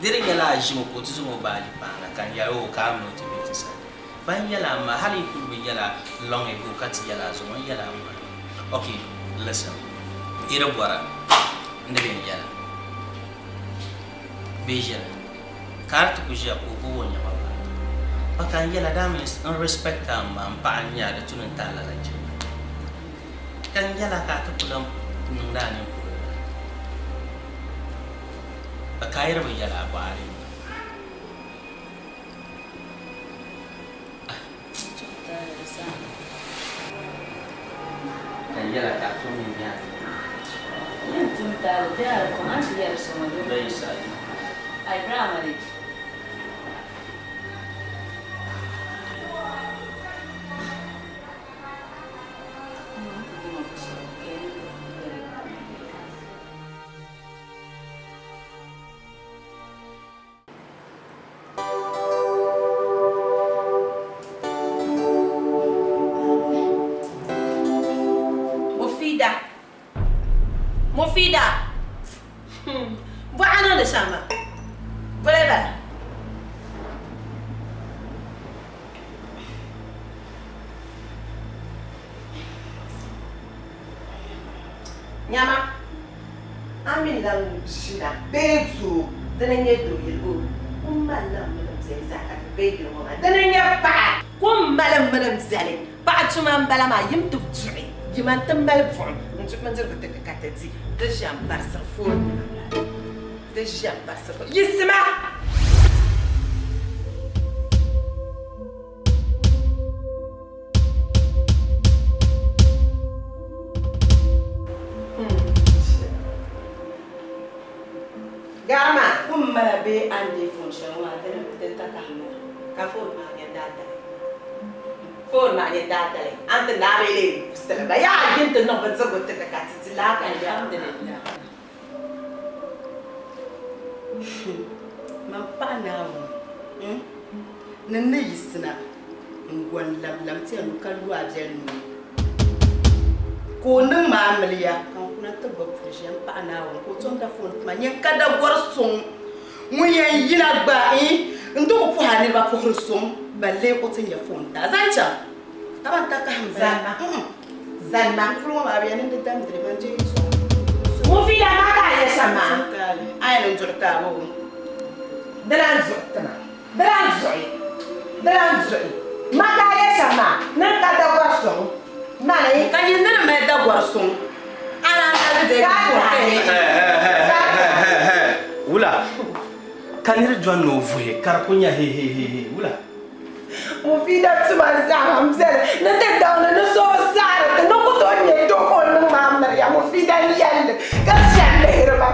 Di di nyɛla a ʒimi ka o ti zaŋ o baaji paana ka n yɛli o ka a mini o ti be ti sani. Ban yɛli a ma, hali yi kuli bi yɛla long ago ka ti yɛli a zuŋɔ n yɛli a ma. Ok, listen, yi di bɔra n di bɛ n yɛla bee ʒiri ka a di ti ku ʒiya ka o gbubi o nɛma bahi. Pa ka n yɛla that means n respect a ma, m paɣa n nyɛ a di tu ni n tahi lala jilima. Ka n yɛla ka a ti ku lan niŋdi a nini polo lala. Pa ka a yi di bi yɛla a bɔhiri mi. Ka n yɛla ka a tum ni biɛhi.
Yɛn tum taali bee a di a ni ti yɛri shɛm ŋɔ doo.
Bɛ yi saɣi.
Abraham Alex.
Mufida Mufida Bɔɣa niŋdi shɛm maa boli bala. Nyama, a mi lan ʒina bee doo, dini n-nyɛ doo yɛligu o ku malila m mini m biɛli zaa ka ti be yili ŋɔ maa. Dini n-nyɛ paɣa ku mali m mini m biɛli. Paɣa tuma m-bala maa, yim ti duɣi yima nti mali buɣim n-duɣi bindirigu ti ti ka ti di. Di ʒiɛm barisiri foonnima m-bala. Di ʒiɛm barisiri foonnima. Yiɣisima! Gari maa kum mala bee a ni deei foon shɛli ŋɔ maa di di takahi maa ka foon maa nyɛ daadali foon maa nyɛ daadali a ni ti naai bee lee wusili ba yaa yi ni ti niŋ bindirigu ti ti ka ti di laa ka
Alhamdulillah.
Man paɣa Naawuni ni n ni yiɣisina n-gɔni lamlam ti ya lu ka lu a biɛli nuu ni, ka o niŋ ma amiliya ka n kuna ti gbubi puli ʒiya m-paɣi Naawuni ka o tom da foon ti ma. Nyin ka dagɔri suŋ ŋun yɛn yina gba n-ti ku puhi a niriba puhiri suŋ balle o ti nya foon ti a. Zaŋ chaŋ ka ban takahi m-bala. Zalima. N puli ŋɔ maa bɛ yɛn niŋdi damdili man je yi zuɣu. Ŋun fi daa maa ka a yɛ shɛm maa. A yɛn niŋ duɣi ti a boo? Di lan duɣi ti ma. Di lan duɣi. Di lan duɣi ma ka a yɛ shɛm maa. Niŋ ka dagɔri suŋ mani. Ka nyin ni ni mali dagɔri suŋ a lan mali di puhi ka yi.
Wula ka niri dɔni ni o vuhi ka di ku nya hehehehe wula?
Mufida tuma zaa m beni ni ti daŋdi ni so saɣiri ti ni ku tooi nya doo ka o niŋ maa miriya. Mufida n-yɛli li ka shɛli lihiri ba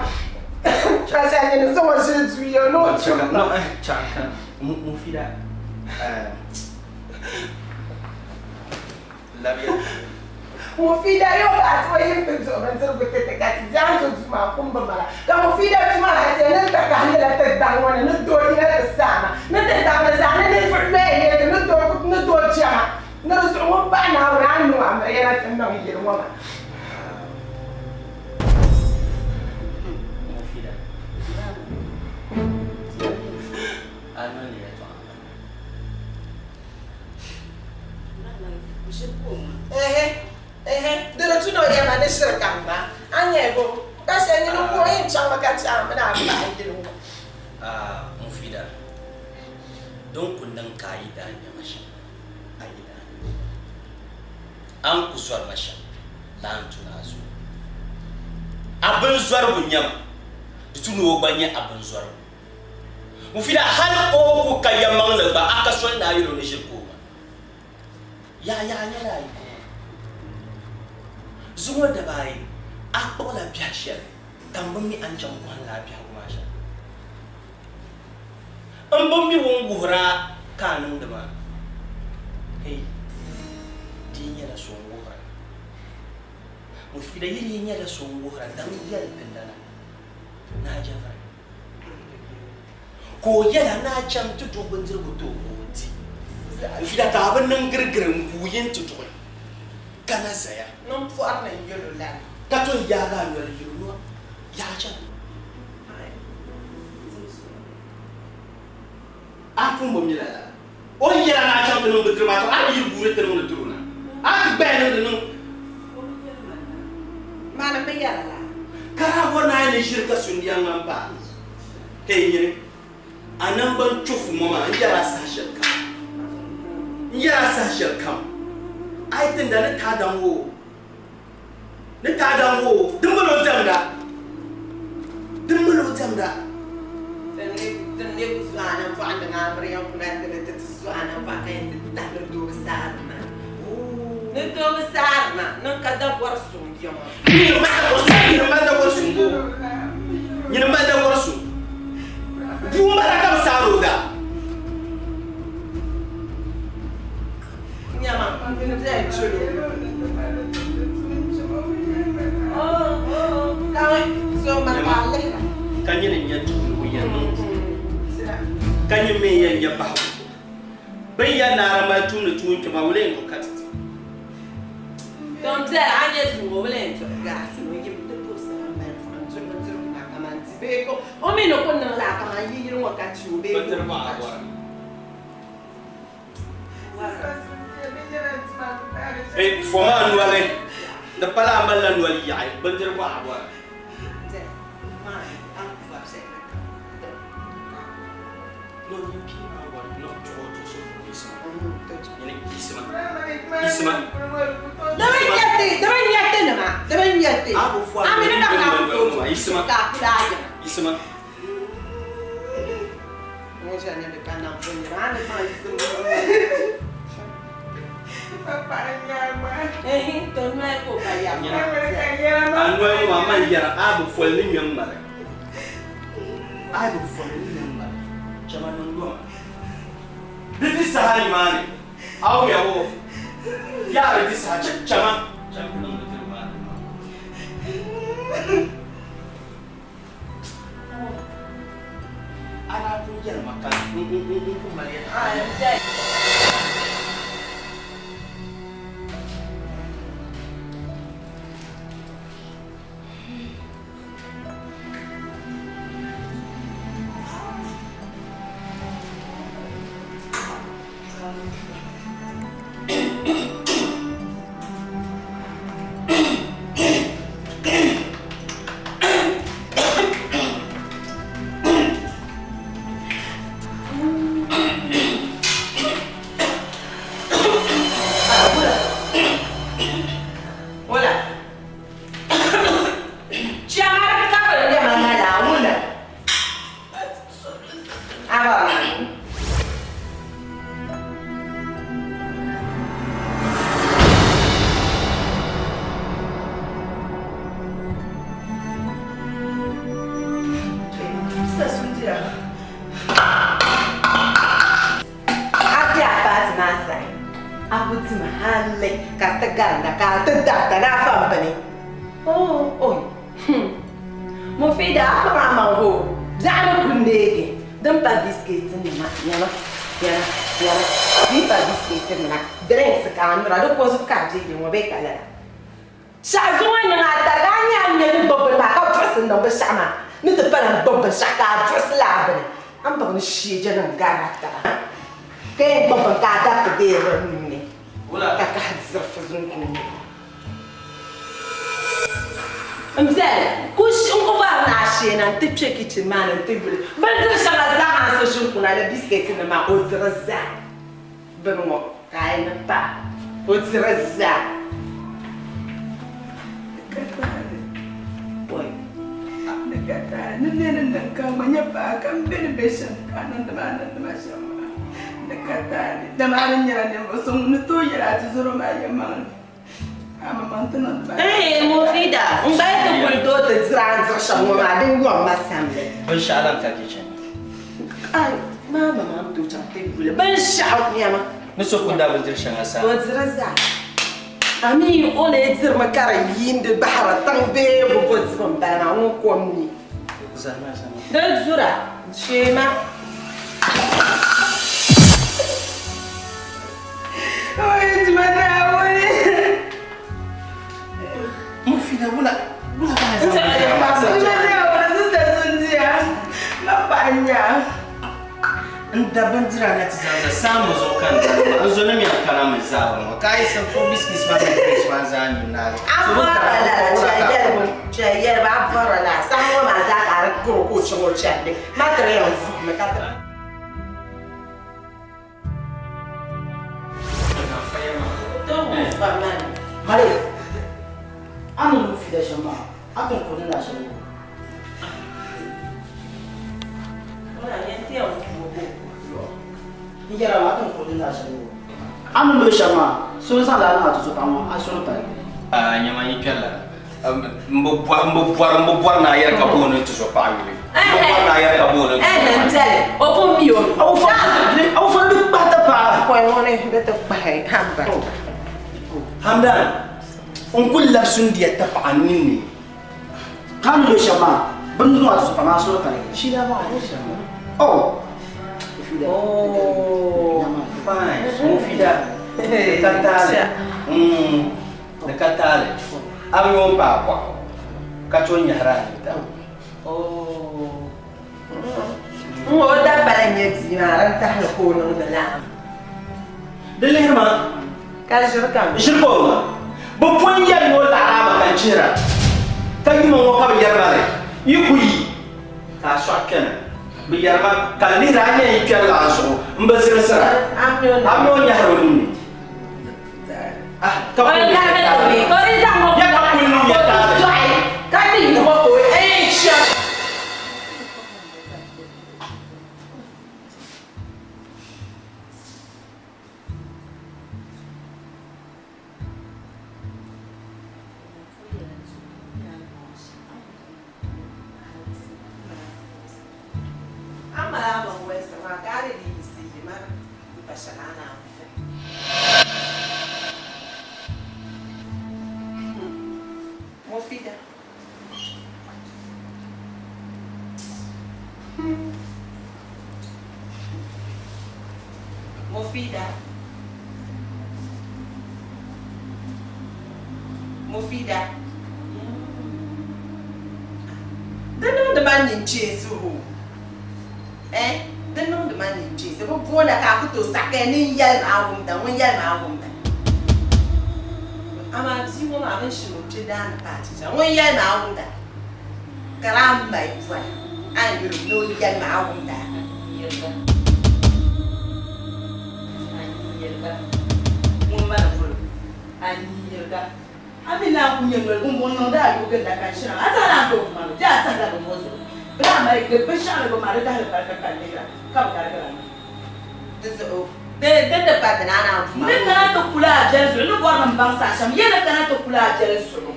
ka shɛli nyɛ ni zaŋ o ʒili duu ya ni o tum ba.
Mufida Labiya.
Mufida yo ka a ti o yim ti duɣi bindirigu ti ti ka ti di a ni ti du maa kum bi mala. Ka Mufida tuma a ti ni takahindila ti daŋ ŋɔ ni ni doo yina ti saama ni ti daŋ ni zaa ni ninvuɣ loya nyɛ ti ni doo ni doo jɛma ni di zuɣu ŋun pahi Naawuni a ni niŋ amiliya na ti niŋ yili ŋɔ maa.
Mufida, a noli yɛltɔɣa m-bala.
Ehe, ehe, di di tu ni o yɛma ni shiri kam maa, a nya bo, ka shɛli nyini n-ku o yɛn chaŋmi ka chaŋ mi ni a paɣi yili ŋɔ.
Ah, Mufida, din ku niŋ ka a yi daa nya ma shɛm, a yi daa nya ma, a ni ku zɔri ma shɛm, laa n-tu ni a zo. A binzɔrigu nyama, di tu ni o gba nya a binzɔrigu. Mufida hali o ku ka yɛlimaŋli gba a ka soli ni a yɛl o ni ʒiri ka o ma. Yaha yaha nyɛla a yiko ŋɔ. Zuŋɔ daba ayi a kpuɣila biɛhi shɛli ka m bi mi a ni chaŋ kɔhim lala biɛhigu maa shɛm. M bi mi ŋun wuhir a ka a niŋdi maa. Hei, di yi nyɛla so n-wuhir a. Mufida yi di yi nyɛla so n-wuhir a, dam yɛli ti lana ni a jɛviri. Ka o yɛl a ni a chaŋ ti duɣi bindirigu ti o ka o di. N-fila ka a bi niŋ girigiri n-guui nti duɣi ka na zaya.
Niŋ pɔri ni n-yɛl o lala.
Ka ton yaagi a noli yɛl o nua, Yaɣa chani.
A pun bi mi lala. O ni yɛl a ni a chaŋ ti niŋ bindirigu maa, tɔ a ni yiri guuri ti niŋdi tiri o na. A ti gbaya niŋdi niŋ.
Mani m bi yɛra la.
Ka daa bɔri ni a ni ʒiri ka sundia ŋmani paai. Hei nyini, a naŋgban chofu ŋɔ maa, n yɛr a saha shɛlikam. N yɛr a saha shɛlikam. A yi tinda ni taadaŋ o, ni taadaŋ o, dimbala o diɛmda, dimbala o diɛmda.
Tin ne ku suhi a nambɔɣu niŋ a miriya kuna ti ni ti ti suhi a nambɔɣu ka yɛn ti tahi ni doo bi saari ma. Ni doo bi saari ma, niŋ ka dabɔri suŋ bia ŋɔ.
Nyini m-mali dabɔri suŋ boo? Nyini m-mali dabɔri suŋ. Bua m-bala ka bi saari o daa.
Nyama, n bela chelo.
Ka nyini n-nyɛ tuuli o yɛn niŋ puuni, ka nyini mi n-yɛn nyɛ bahigu. Bɛ ni yɛli ni a di mali tumdi tuun kpɛma, wula yɛn niŋ ka ti ti?
Tom biɛla a nyɛ zuŋɔ wula yɛn tuhi gaasi ŋɔ yim ti puɣisi la mali buɣim tuhi bindirigu maa kaman di bee ka o mi ni ku niŋ laa kaman yi yili ŋɔ ka chi o bee ka o
Bindirigu maa
ka chi.
bɔra. Hey, fo maa noli, di pala a malila noli yaɣi, bindirigu a bɔra. No, nyin pii maa bɔri, no, chuɣu o tuɣisi o yiɣisima, nyini yiɣisima, yiɣisima.
Di bi nyɛti, di bi nyɛti nima, di bi nyɛti.
A bi fo a
A mi ni
noli
baŋ ni a ku
noli
tooi
maa, yiɣisima,
ka a kuli a yiŋa.
yiɣisima. A noli ŋɔ maa man yɛra a bi foli ni ŋmɛ m-mali. A bi foli ni ŋmɛ m-mali. Chama niŋ loma. Di di saha nimaani a wuya o yaari di saha chama cham ti niŋ bindirigu maa ni maa. A daa pun yɛli ma ka n ku mali yɛtɔɣa.
Mufida a kpuɣi a maŋ hoo biɛɣu ni ku neegi din pa bisiketi nima nyama nyama nyama di pa bisiketi nima drinks ka a nyura di ko zuɣu ka a bɛ ŋɔ bee ka lala shɛɣu zuŋɔ niŋ a tariga a nyɛ a nya ni gbubi bini maa ka buɣisi niŋ binshɛɣu maa ni ti pala n gbubi binshɛɣu ka a buɣisi laa bini a ni baŋ ni sheeja nim gari a taba ka yɛn gbubi bini ka a dariti deei di nuuni ka kahi diri fuzuŋ ni. N viɛli ku n ku bɔri ni a sheena n-ti kpe kichin maa ni nti yuli bindiri shɛŋa zaa a ni so ʒini kuna ni bisiketi nima maa o diri zaa bini ŋɔ ka a yi ni paai o diri zaa.
Ni ka taali ni ne ni niŋ ka n gba nyɛ paɣa ka m be ni be shɛm ka a niŋdi ma a niŋdi ma shɛm maa ni ka taali dama a ni nyɛla ninvuɣ so ŋun ni tooi yɛli a tizɔro maa yɛlimaŋli.
Eeh Mufida, n gba yi ti kuli tooi ti diri a ni diri shɛm ŋɔ maa din yom ma samli.
Binshɛɣu lan ka kichin.
Ai, maa ma maa tooi chaŋ ti yuli binshɛɣu nɛma.
Ni so ku daa bi diri shɛŋa sa.
O diri zaa. A mi o lee dirimi ka di yiindi bahiri tiŋ bee bi bo dibu m-bala maa ŋun kom mi.
Zahima zahima.
Di dura, sheema.
Mufida wula wula ka N da bindira na ti zaŋ za saamba zuɣu ka n dali maa. N zo ni mi a kana mi zaawuni ŋɔ ka a yi sib biscuits maa mini drinks maa zaa nyu naagi.
A bɔrila lala, chɛ yɛlibu, a bɔrila lala. Saha ŋɔ maa zaa ka a di kuri o ka o chaŋ o chandi. Ma ti di yɛn vuhimi ka ti.
Mali, a ni lu fida shɛm maa, a tin ku ni la shɛli. N yɛra maa, a tin ku ni la shɛli. A ni lu shɛm maa, so n-zaŋ lala niŋ a tuzupaɣa ŋɔ, a suhu paligi.
A nyama yi kpɛrila. M bi bɔri, m bi bɔri, m bi bɔri ni a yɛri ka booni n tizɔpaɣa yuli. M bi bɔri ni a yɛri ka booni n tizɔpaɣa yuli.
Ɛhɛn, o pun mi o mi.
A bi fɔn di kpahi ti paai.
Kɔi ŋɔ ni di ti kpahi hamba.
Hamdan, n ku labi sundiya tapaɣa n ninni.
Ka ni lo shɛm maa, bɛ ni niŋ a tizɔpaɣa maa suhu paligi.
Shila maa, a ni shɛm maa.
Oh!
Oh, fine. Mufida, di ka taali. Di ka taali. A bi yooi paai bɔɣu ka tooi nyɛhiri a nintaba.
Oh. N ŋɔ o dabba la n-nyɛ bia maa, din tahili ka o niŋdi laa.
Di lihiri ma.
Ka ʒiri ka m.
Ʒiri ka o ma. Bɛ pun yɛli ni o laɣiri a ma ka n chihira. Ka yuma ŋɔ ka bɛ yɛri ma li. Yi ku yi ka a sɔɣi kpɛna. Bɛ yɛri ma ka n lihiri a nya yi kpɛri laa zuɣu m bi zirisira. A mi o nyɛhiri o ninni. Ah, ka kuli niŋ ya taali. Ya ka kuli niŋ ya taali.
Mufida. Mufida. Mufida. Di niŋdi ma nincheesi hoo. Eh, di niŋdi ma nincheesi. Bɛ boona ka a ku tooi sakaya ni n yɛli ma a wumda, ŋun yɛli ma a wumda. Amaa bia ŋɔ maa bɛ ni shini o kpe daa ni paai chicha. Ŋun yɛli ma a wumda ka daa mali bɔla a ni yuli ni o yɛli ma a wumda.
A mi naan ku nyɛ noli bumbɔŋ niŋdi a yubu ginda ka n shina maa. A saha naan tooi ku ma mi bee a tahila bɛ ŋɔ zuɣu. Bɛ daa mali di binshɛɣu ni bɛ maa di tahili barika ka n lihira ka bɛ garigira ma.
Di zuɣu di ni pa dini a naan ku ma.
N ni kana ti kuli a biɛli zuɣu, n ni bɔri ni m baŋ saha shɛm, ya ni kana ti kuli a biɛli zuɣu.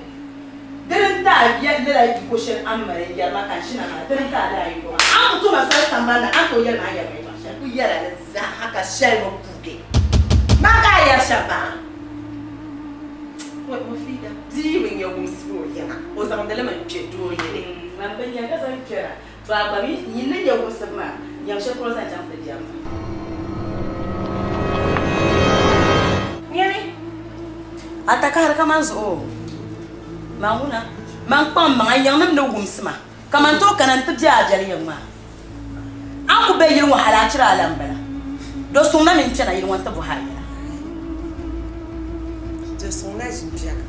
Dini n-ti a ya lala yiko shɛli a ni mali n-yɛri ma ka n shina maa, dini n-ti a lala yiko maa. A ni ku tuhi ma soli sambani ni a ni tooi yɛli ma a ni yɛri ma yɛtɔɣ shɛli.
N ku yɛla li zaaha ka shɛli bi kuugi. Man ka a yɛri shɛm maa? Mufida, di yi bi nya wumsibu o yiŋa, o zaŋdi li mi n-kpe doo yili.
Man bi nya ka zaŋ kpɛra, to a gba mi nyin ni nya wumsibu maa, nyam shɛli polo zaŋ chaŋ ti biɛri maa.
Nyami!
A takahiri kaman zuɣu o, man ŋuna, man kpaŋ maŋa yiŋnim ni wumsi ma, kaman tooi kana nti be a biɛli yiŋ maa. A ni ku be yili ŋɔ hal a chira a lan bala. Do suŋ na mi n-kpɛna yili ŋɔ nti bɔhi a yɛla.
Do suŋ na ʒi biɛri.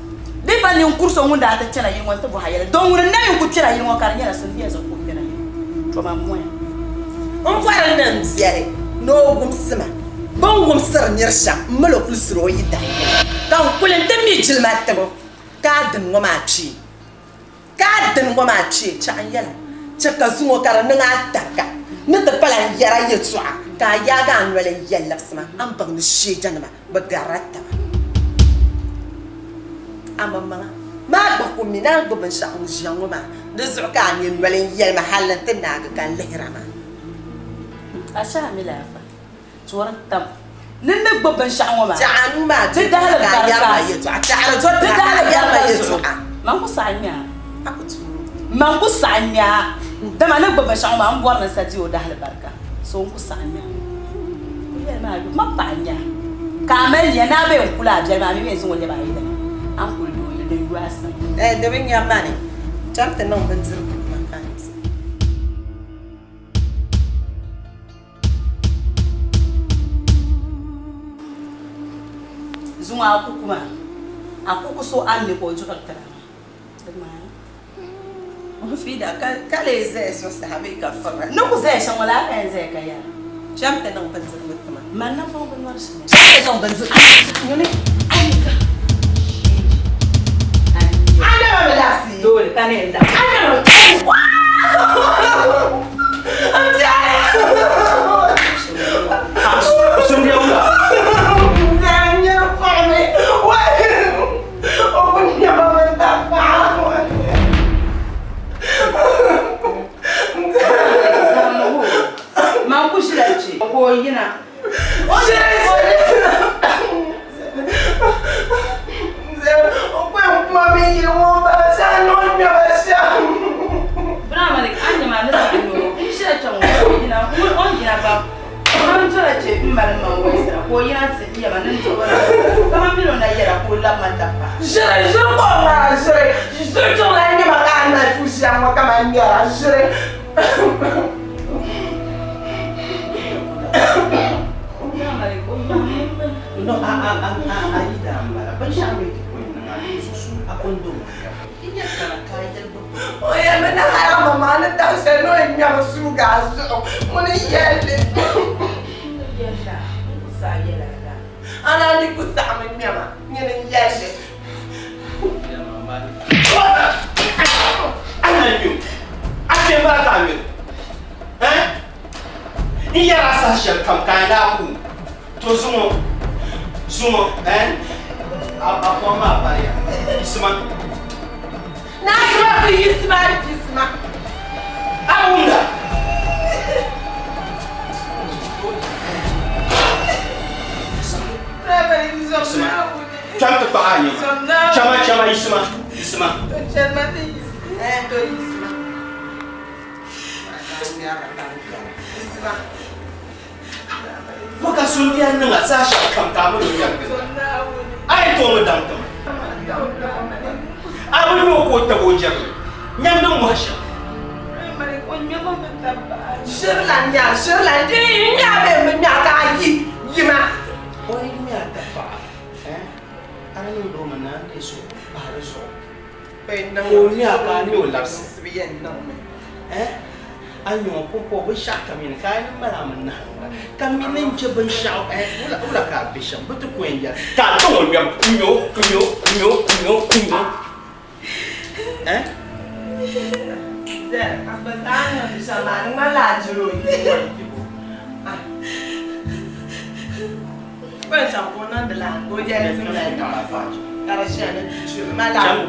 Di pa ninkur so ŋun daa ti kpɛna yili ŋɔ nti bɔhi a yɛla. Do ŋuni n-na mi n-ku kpɛna yili ŋɔ ka di nyɛla so m-bia zuɣu ka o kpɛna yili ŋɔ. To man moya.
M bɔri ni n biɛli ni o wumsi ma. Bɛ ni wumsiri nir shɛm, m mali o kuli siri o yidan yili, ka n kuli nti mi jilima tibu ka a dini ŋɔ maa kpee. Ka a dini ŋɔ maa kpee chaɣ n yɛla, chɛ ka zuŋɔ ka di niŋ a tariga ni ti pala n-yɛr a yɛtɔɣa, ka a yaag a noli n-yɛli labisi ma, a ni baŋ ni shɛjanima bi garila taba. Amaŋmaŋa maa gba ku mi ni a ni gbubi binshɛɣu n-ʒiya ŋɔ maa, di zuɣu ka a nyɛ noli n-yɛli ma hal nti naagi ka n lihira maa.
A shɛhi mi laafa tuɣiri tam ni n ni gbubi binshɛɣu ŋɔ maa.
Chaɣ a nuu maa
Di dahili
ka a yɛri ma
barika.
yɛtɔɣa. Chaɣiri do
Di
tiŋa ka a
dahili
yɛri ma
barika zuɣu.
yɛtɔɣa.
Man ku saɣi ŋme a.
A ku tuui.
Man ku saɣi ŋme a. Dama n ni gbubi binshɛɣu ŋɔ maa, m bɔri ni n sa di o dahili barika. So n ku saɣi ŋme a. N yɛli maa yuli, ma paɣa n-nyɛ a. Ka a mali nia ni a bee n-kuli a biɛli maa, a mi bee n-zaŋ o lɛbi a yidana. A ni kuli doo yili din yu a sani.
Ɛɛh, di bi nya mani. Cham ti niŋ bindirigu ma ka n di.
Zuŋɔ a kuku maa, a kuku so a ni mi ka o duɣiri tira maa. Di ŋmaai.
Mufida, ka lee zaya zuɣusaa bee ka fibira?
Ni ku zaya shɛm ŋɔ laa ka yɛn zaya ka yɛra.
Cham ti niŋ bindirigu ti ma.
Mani na zaŋ binɔri shɛli.
Cham ti niŋ bindirigu. Nyuli. A nyɛma mi labisi.
Dole ka ni yɛn labisi.
A nyɛma mi. N biɛhi.
Sundiya wula.
N nyɛ paɣa mi. O ku nyɛma mi tapaɣa.
Man ku ʒila kpe ka o yina.
Ʒiri ʒiri ka o ŋmara ʒiri ʒiri chuɣu lan nyɛma ka a mali fushia ŋɔ kaman ŋmɛra ʒiri.
No, a a a a a yi daa m-bala binshɛɣu mi ti kuli niŋ a susu a kɔndom ŋmɛbu. Yi nya kana ka a yɛli bi
O yɛlimi ni hali a maŋmaŋ ni daŋ shɛli ni o yɛn ŋmɛmi suugi a zuɣu ŋuni n-yɛli li. A naan yi ku saɣimi ŋmɛma, nyini n-yɛli li.
A na ŋmɛ o, a kpe m-bala ka a ŋmɛr o. Ɛn? N yɛr a saha shɛli kam ka a daa ku to zuŋɔ, zuŋɔ, ɛn? A kom maa pariya. Yisima.
Naa sima ku yisima di yisima.
A wumda? Yisima. Cham ti kpaɣi a nɛma. Chama, chama, yisima, yisima. Bɔ ka sundiya niŋ a saha shɛli kam ka a mini o ŋmɛri ginda? A yɛn tooi mi daŋ ti ma? A bi nya o ka o tab o jirili nyam din mɔhi shɛm?
Ʒirila n-nya, ʒirila n-nya bee m-bi nya ka a yi yima.
O yi nya a tapaɣa, a di niŋdi o mi ni a ni deei suhu pahi di zuɣu. Ka o nya ka a ni o labisi. A nya o pumpɔŋɔ binshɛɣu kam yɛn ka a ni mali a mi nahinda ka mi ni n-chɛ binshɛɣu wula ka a be shɛm bɛ ti ku yɛn yɛli ka a chaŋ o ŋmɛbu n-nya o n-nya o n-nya o n-nya o n-nya o.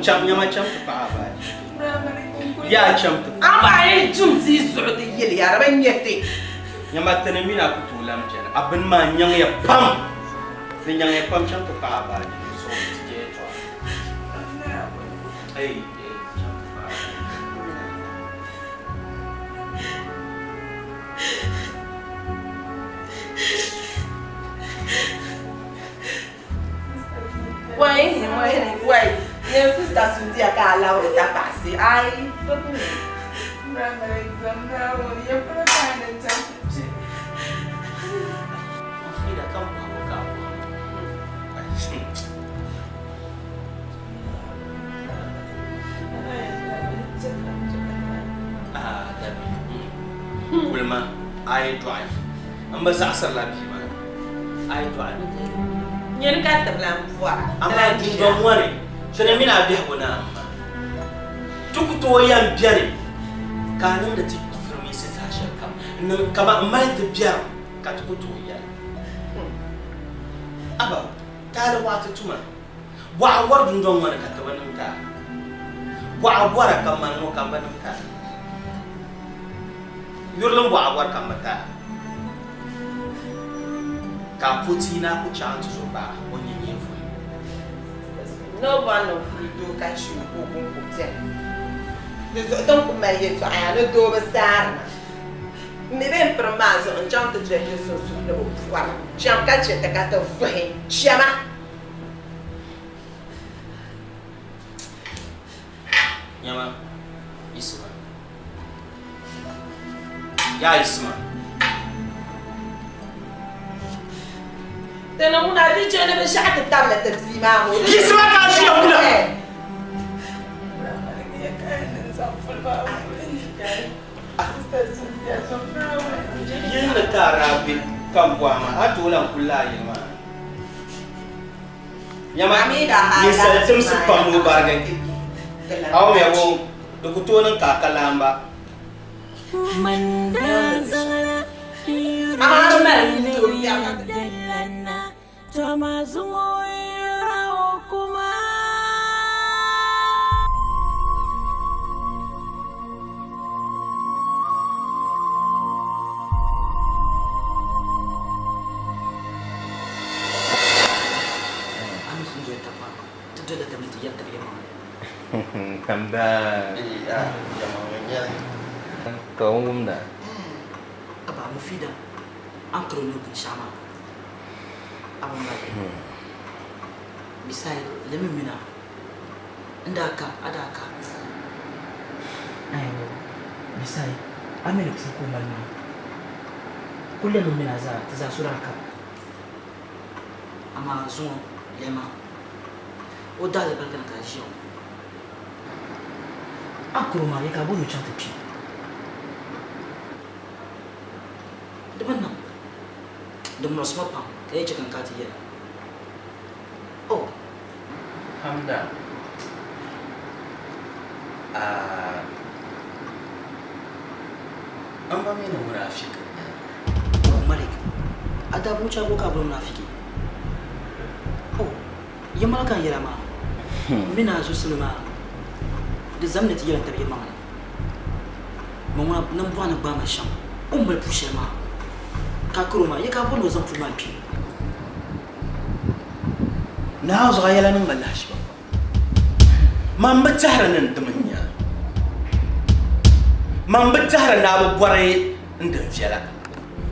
Cham nyama cham ti paɣa a baaji. Yaa cham ti paɣa. Nyama ti ni mini a ku tooi lan beni. A bini maa nyaŋya pam. Di nyaŋya pam cham ti paɣa a baaji n sɔŋ ti je yɛltɔɣa. Ei, ei, cham ti paɣa a baaji.
Wai, wai, wai. Nyɛ sista Sundiya ka a labiri tapaɣisi. Ai,
Ah, dabi. Kulima, a yi dɔɣi, m bi zaɣisirila bia maa. A yi dɔɣi.
Nyini ka ti lan bɔra.
Amaa dundɔŋ ŋɔ ni, ti ni mini a biɛhigu ni amma, ti ku tooi yɛn beni ka a niŋdi ti firimiinsi zaa shɛlikam n-niŋ kaman m mali ti biɛrim ka ti ku tooi yɛli. Aba, taali waɣa ti tuma. Bɔɣa bɔri dundɔŋ ŋɔ ni ka ti bi niŋ taali. Bɔɣa bɔra ka mani ŋɔ ka m bi niŋ taali. Yurilim bɔɣa bɔri ka m bi taali. Ka a po tia ni a ku chaŋ nti zo paai o ni nyɛ vuhim.
Ni o bɔri ni o kuli doo ka chɛ o ka o kɔŋko beni. Di zuɣu ti ni ku mali yɛtɔɣa yaa ni doo bi saari ma. M mi bee m pirim maa zuɣu n-chaŋ ti doli do so suhu ni bi pɔra. Cham ka chɛ ti ka ti vuhi. Chama!
Nyama, yiɣisima. Yaa yiɣisima.
Ti ni ŋuna ti chɛ ni binshɛɣu ti tabili ti bia maa ŋɔ.
Yiɣisima ka a ʒiya wula. Yili ni ka a daa be ka m bɔhi ma, a tooi lan kuli lala yili maa ni? Nyama, ninsal timsi pam ni o barigi. A wumya bo, di ku tooi niŋ ka a ka laamba.
Ka o wumda.
Aba Mufida, an kiri ni binshɛɣu maa, a bi mali. Beside, lemi mina n daa ka, a daa ka. Ayo, beside, a mi ni puu ka o mali maa. Kuli lemi mina zaa, ti zaa so daa ka. Amaa zuŋɔ lɛma, o daalibarika ni ka a ʒiya ŋɔ. A kuro maa, ya ka a bɔri ni o chaŋ ti kpi? Di bi niŋ. Di muɣisi ma pam ka yi chɛ ka n kana ti yɛl a. Oh!
Hamda, Aah! M ba mi ni munafiki.
Oh Malik, a daa bo chaŋ ka a boli munafiki? Oh! Yɛlimaŋli ka n yɛl a maa, m mi ni a zuɣusili maa di zami ni ti yɛli n-tabi yɛlimaŋli. Ma ŋuna nambɔɣu ni gbaai ma shɛm, o ni mali puu shɛli maa, ka a kari o maa, ya ka a bɔri ni o zaŋ puli maa kpi?
Naa zuɣu a yɛla niŋ ma lahiʒiba pam. Man bi tɛhiri ni n dim n-nya a. Man bi tɛhiri ni a bi bɔri n din viɛla.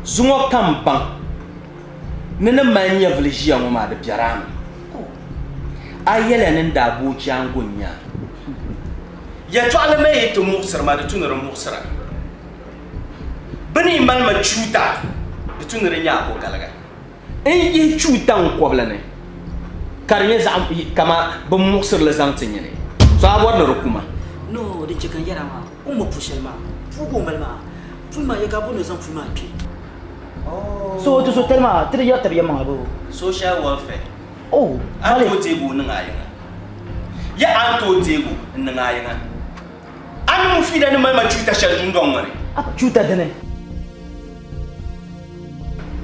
Zuŋɔ ka m baŋ ni ni mali nyɛvili ʒiya ŋɔ maa di biɛri a mi. A yɛliya ni n daa booi jaaŋgo n-nya a. Yɛtɔɣili mi yi ti muɣisiri ma, di tu ni di muɣisira. Bɛ ni yi mali ma chuuta, di tu ni di nyɛ a kogaliga. N yihi chuuta n kɔbili ni, ka di nyɛ zaɣ kaman bɛ muɣisiri li zaŋ ti nyini. So a bɔri ni di ku ma?
No, din chɛ ka n yɛra maa, o ni mo puu shɛli maa, puu ka o mali maa, puli maa, ya ka a bɔri ni o zaŋ puli maa kpe? So ti so tali maa, ti di yɛri tabi yɛlimaŋli bee?
Social welfare.
Oh,
A ni tooi deegi o niŋ a yiŋa? Ya a ni tooi deegi o n-niŋ a yiŋa? A ni Mufida ni mali ma chuuta shɛli dundɔŋ ŋɔ ni?
Chuuta dini?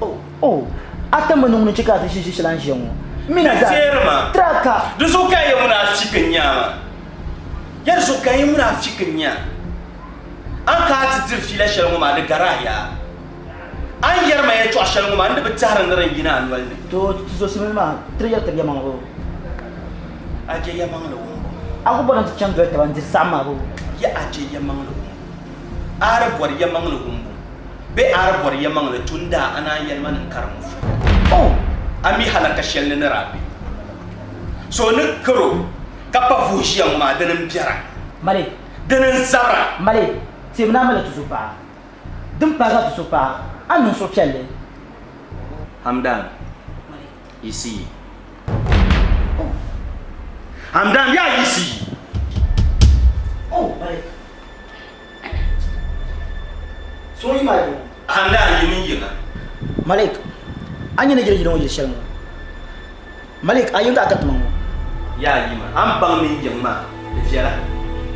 Oh, oh, a ti mi niŋ ni chɛ ka a ti ʒi ʒi shɛli a ni ʒiya ŋɔ. Mina
Di
zaa.
teeri ma.
Traka.
Di zuɣu ka a yɛ munafiki n-nyɛ a maa. Ya di zuɣu ka a yɛ munafiki n-nyɛ a. A ni ka a ti diri fiila shɛli ŋɔ maa, di gari a yaa. A ni yɛri ma yɛtɔɣ shɛli ŋɔ maa, n di bi tɛhiri ni din yina a noli ni.
To, ti zo simili maa, ti di yɛri tabi yɛmaŋli boo?
A je yɛmaŋli wumbu.
A ku bɔri ni ti chaŋ doli taba n-diri saɣim maa boo?
Ya a je yɛmaŋli wumbu. A di bɔri yɛmaŋli wumbu bee a di bɔri yɛmaŋli tundaa a naan yɛli ma ni n karim n fu.
Oh!
A mi halaka shɛli ni ni daa be. So ni kar o ka pa vuhi ʒiya ŋɔ maa, dini m-biɛra.
Mali.
Dini n-zabira.
Mali, teemi ni a mali tuzo paɣa. Din paai ka tuzo paɣa, a ni niŋ suhupiɛlli.
Hamdan, yiɣisi yi. Oh. Hamdan, yaa yiɣisi yi.
Oh, Mali. So yi maa yiŋɔ.
Hamdan, yimi yiŋa.
Malik, a nyɛ ni yili yili ŋɔ yili shɛli ŋɔ. Malik, a yiŋ ka a kariti ma ŋɔ.
Yaa yima, a ni baŋ ni n yiŋ maa, di viɛla.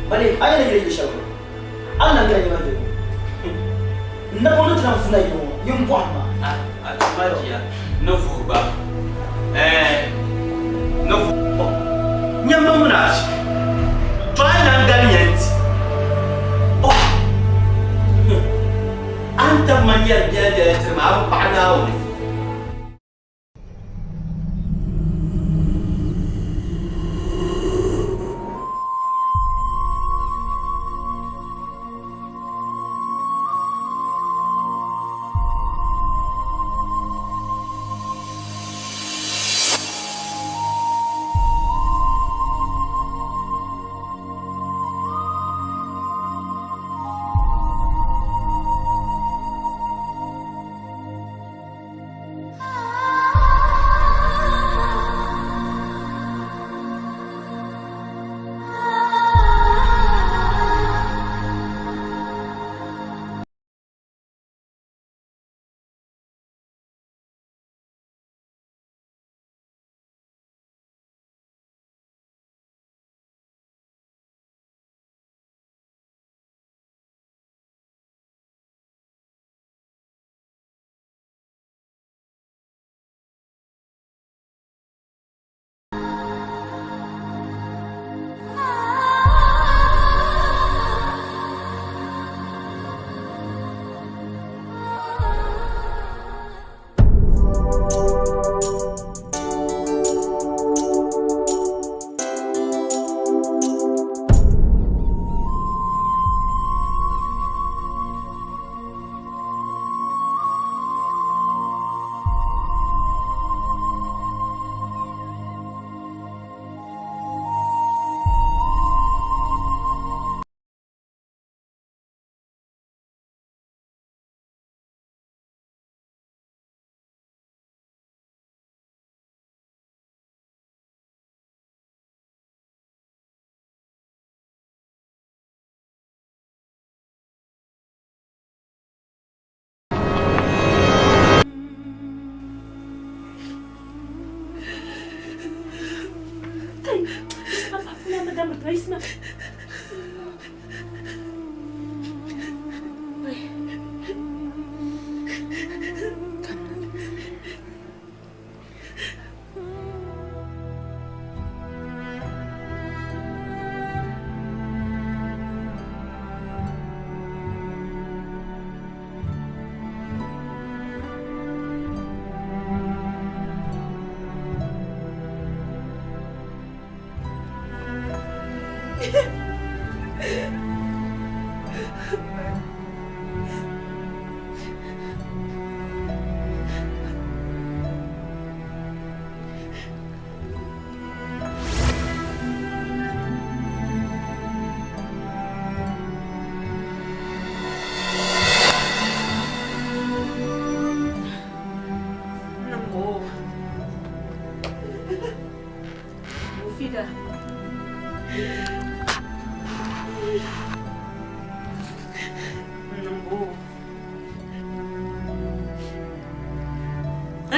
Malik, a nyɛ ni yili yili shɛli ŋɔ. A ni lan gari yiŋa yili ŋɔ. N napɔŋ ni ti lan vuuna yili ŋɔ, yin bɔhim ma.
A tuma jia ni vuhi gba, ɛɛn, ni vuhi. Nyamma munafiki, to a yi lan gari nya nti. Oh! A ni tabi ma nyɛri biɛla biɛla tiri ma, a bi paɣi Naawuni.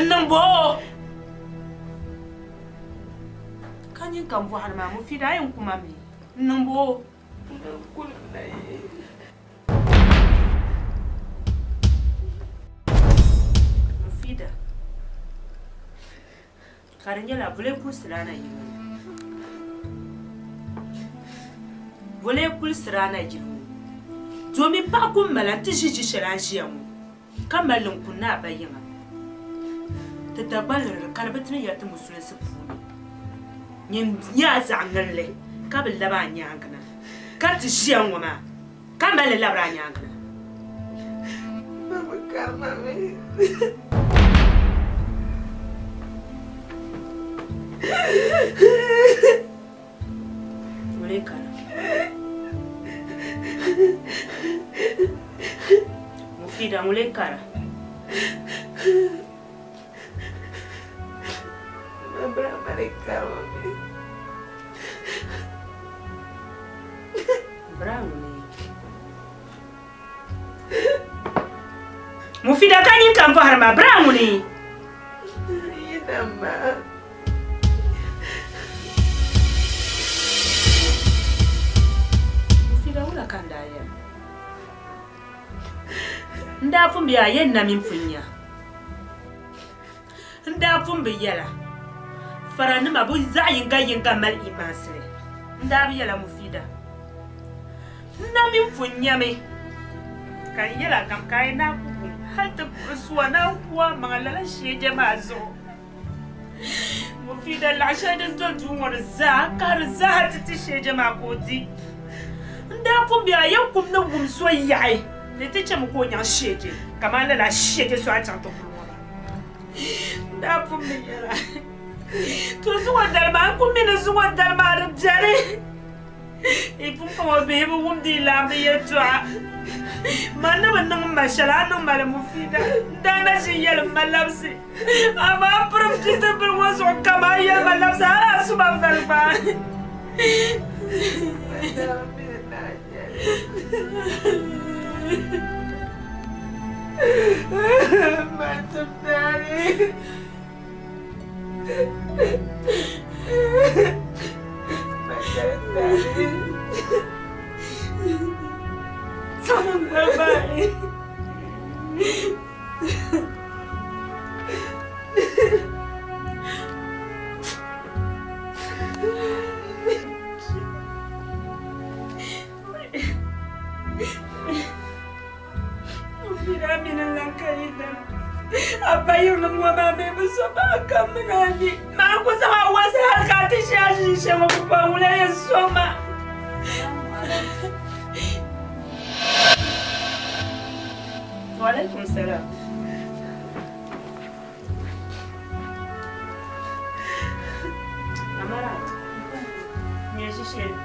N niŋ bɔ?
Ka nyin ka m bɔhiri maa, Mufida, a yɛn ku ma mi? N niŋ bɔ?
Mufida, ka di nyɛla vuli kulisira na yili ŋɔ. Vuli kulisira na yili ŋɔ. Domin paɣa ku mali n-ti ʒi ʒi shɛli a ni ʒiya ŋɔ. Ka mali li n-kuni ni a ba yiŋa. Ti Dagbanli ni di kani bɛ ti ni yɛli ti musulinsi puuni, nyin nya a zaɣ ŋinli ka bi labi a nyaaŋa na, ka ti ʒiya ŋ-ŋɔ maa ka mali li labiri a nyaaŋa na.
Bɛ bi kari ma mi.
Wuli kara. Mufida ŋuli kara. Bra ŋuni. Mufida ka nyin ka n bɔhiri ma bra ŋuni. Mufida wula ka n daa yɛli? N daa pun bi a yɛn na mini pun nya. N daa pun bi yɛla faranima bɛ zaɣ yinga yinga mali imansili. N daa bi yɛla Mufida. N na mini pun nyami ka n yɛla kam ka a yi naan ku wum hal ti kpuɣi sua naan ku a maŋa lala sheeja maa zuɣu. Mufida laɣ shɛli din do duu ŋɔ ni zaa ka di zaa ti ti sheeja maa ka o di. N daa pun be a yɛn kum ni wum so yaɣi ni ti chɛmi ka o nyaŋ sheeje kamani lala sheeje so a chaŋ ti kuli ŋɔ maa. N daa pun mi yɛla. To zuŋɔ dali maa n ku mi ni zuŋɔ dali maa di beni. Yi pumpɔŋɔ bihi bi wumdi yi laamba yɛtɔɣa. Man ni bi niŋ m ma shɛli, a niŋ ma li Mufida. N daa na ʒi n-yɛli m ma labisi, amaa a pirim bidibbil ŋɔ zuɣu kaman a yɛli ma labisi hal a su ma vali gba. A ba yiŋnim ŋɔ maa mi bi so baɣa kam mini a ni. Maa ku zaŋ a wasi hal ka a ti ʒi a ʒiishee ŋɔ pukpari ŋuna yɛn so ma. Wa alaikum salam. Amara, nyɛ ʒi shɛli.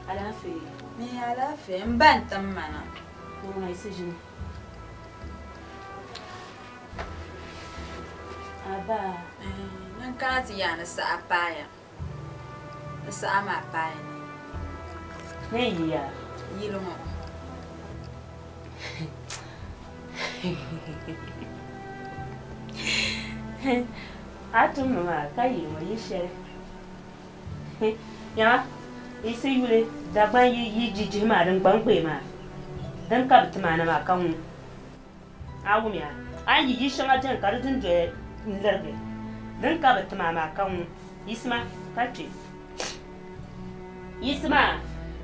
Alaafee.
Ni alaafee n ba n-tim ma na.
Aba.
Ni n kana ti yaa ni saha paaya. Ni saha maa paaya ni.
Ni yiya?
Yili ŋɔ.
A tummi maa ka yi ŋɔ yi shɛli. Nyama, yi si yuli Dagbaŋ yi yi jijihi maa din gbaŋ kpee maa, din ka bɛ ti maa na maa ka ŋun. A wumya, a ni yi yi shɛŋa beni ka di dundoya n-lirigi, din ka bɛ ti maa maa ka ŋun. Yiɣisima ka kpe. Yiɣisima!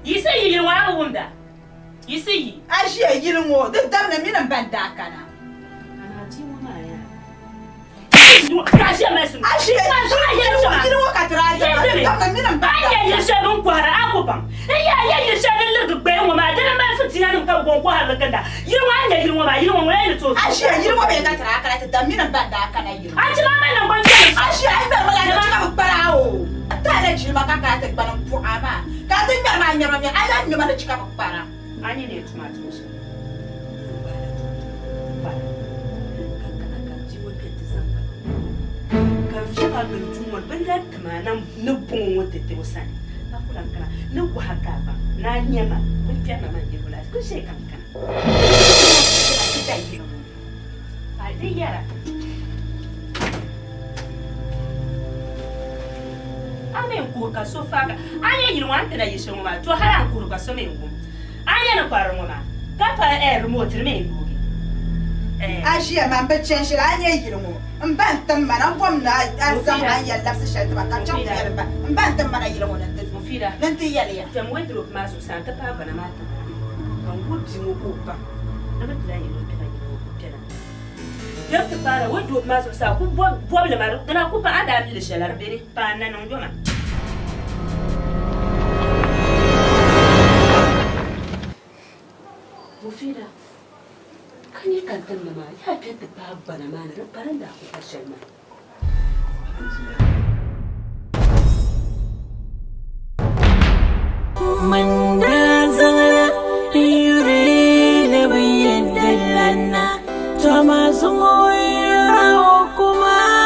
Yiɣisi yi yili ŋɔ a bi wumda. Yiɣisi yi.
A ʒiya yili ŋɔ di damda mini m ba n-daa kana.
Amaa bia ŋɔ maa yaa.
A ʒiya yili ŋɔ ka ti daa yɛra di damda mini m ba n-daa
A ni yɛ yili shɛli bɛ ni kɔhira a ku baŋ. N yɛ a yɛ yili shɛli din lirigi gbaya ŋɔ maa dini m-mali fitiinanim ka bɛ ko n-kɔhiri li ginda. Yili ŋɔ a ni nya yili ŋɔ maa yili ŋɔ ŋuna yi ni tooi
A ʒiya yili ŋɔ bee ka ti daa kana ti dam mini m ba n-daa kana yili ŋɔ.
A chima mali naŋgban piɛlli.
A ʒiya a yi ŋmɛri ma la ni ka bɛ kpari a oo. A taai la jilima ka kana ti gbani m-puɣi a maa. Ka a ti ŋmɛri ma a ŋmɛri ma mi a lahi ŋmɛ ma ni chɛ ka bɛ kpara.
A ni leei tuma tum shɛli.
Ka n kana ka n bia ŋɔ kpe nti zaŋ ma na. Ka n viɛma.
ka gili duu ŋɔ ni bɛ ni lahi tim a na ni bɔŋɔ ŋɔ ti ti o sani, a ku lan kana ni gɔhi ka a baŋ ni a nya ma bɛ kpɛri ma maa yɛligu la binshɛli kam kana. Ti da yili ŋɔ ka di yɛra. A mi n-kuhi ka so faagi a nya yili ŋɔ a ni ti na yi shɛli ŋɔ maa, to hali a ni kuhiri gba so mi n-wum. A nya ni kparili ŋɔ maa ka pa eh remote di mi n-yoogi eh.
A ʒiya maa m bi chani shɛli a nya yili ŋɔ m ba n-tim ma na m bom ni a zaŋ a ni yɛli labisi shɛli ti ma ka n chaŋ ti yɛli m ba m ba n-tim ma na yili ŋɔ ni n ti yɛli ya.
Kpɛm wardrobe maa zuɣusaa n-ti paai gbana maa tiŋa ka n gbubi bia ŋɔ ka o baŋ ni bɛ ti lahi yɛli o kpɛma yili ŋɔ ka o kpɛna. Kpɛm ti paana wardrobe maa zuɣusaa ku bɔbili ma di na ku paai a daa mi li shɛli la di beni paai n na niŋ yoma. Mufida, ka nyɛ ka n tim ma maa yaa kpɛ ti paai gbana maa ni di pa din daa ku pa shɛli maa.
Man daa zaŋla n yuri lebi yɛdalana, tɔ amaa zuŋɔ n yura o kuma.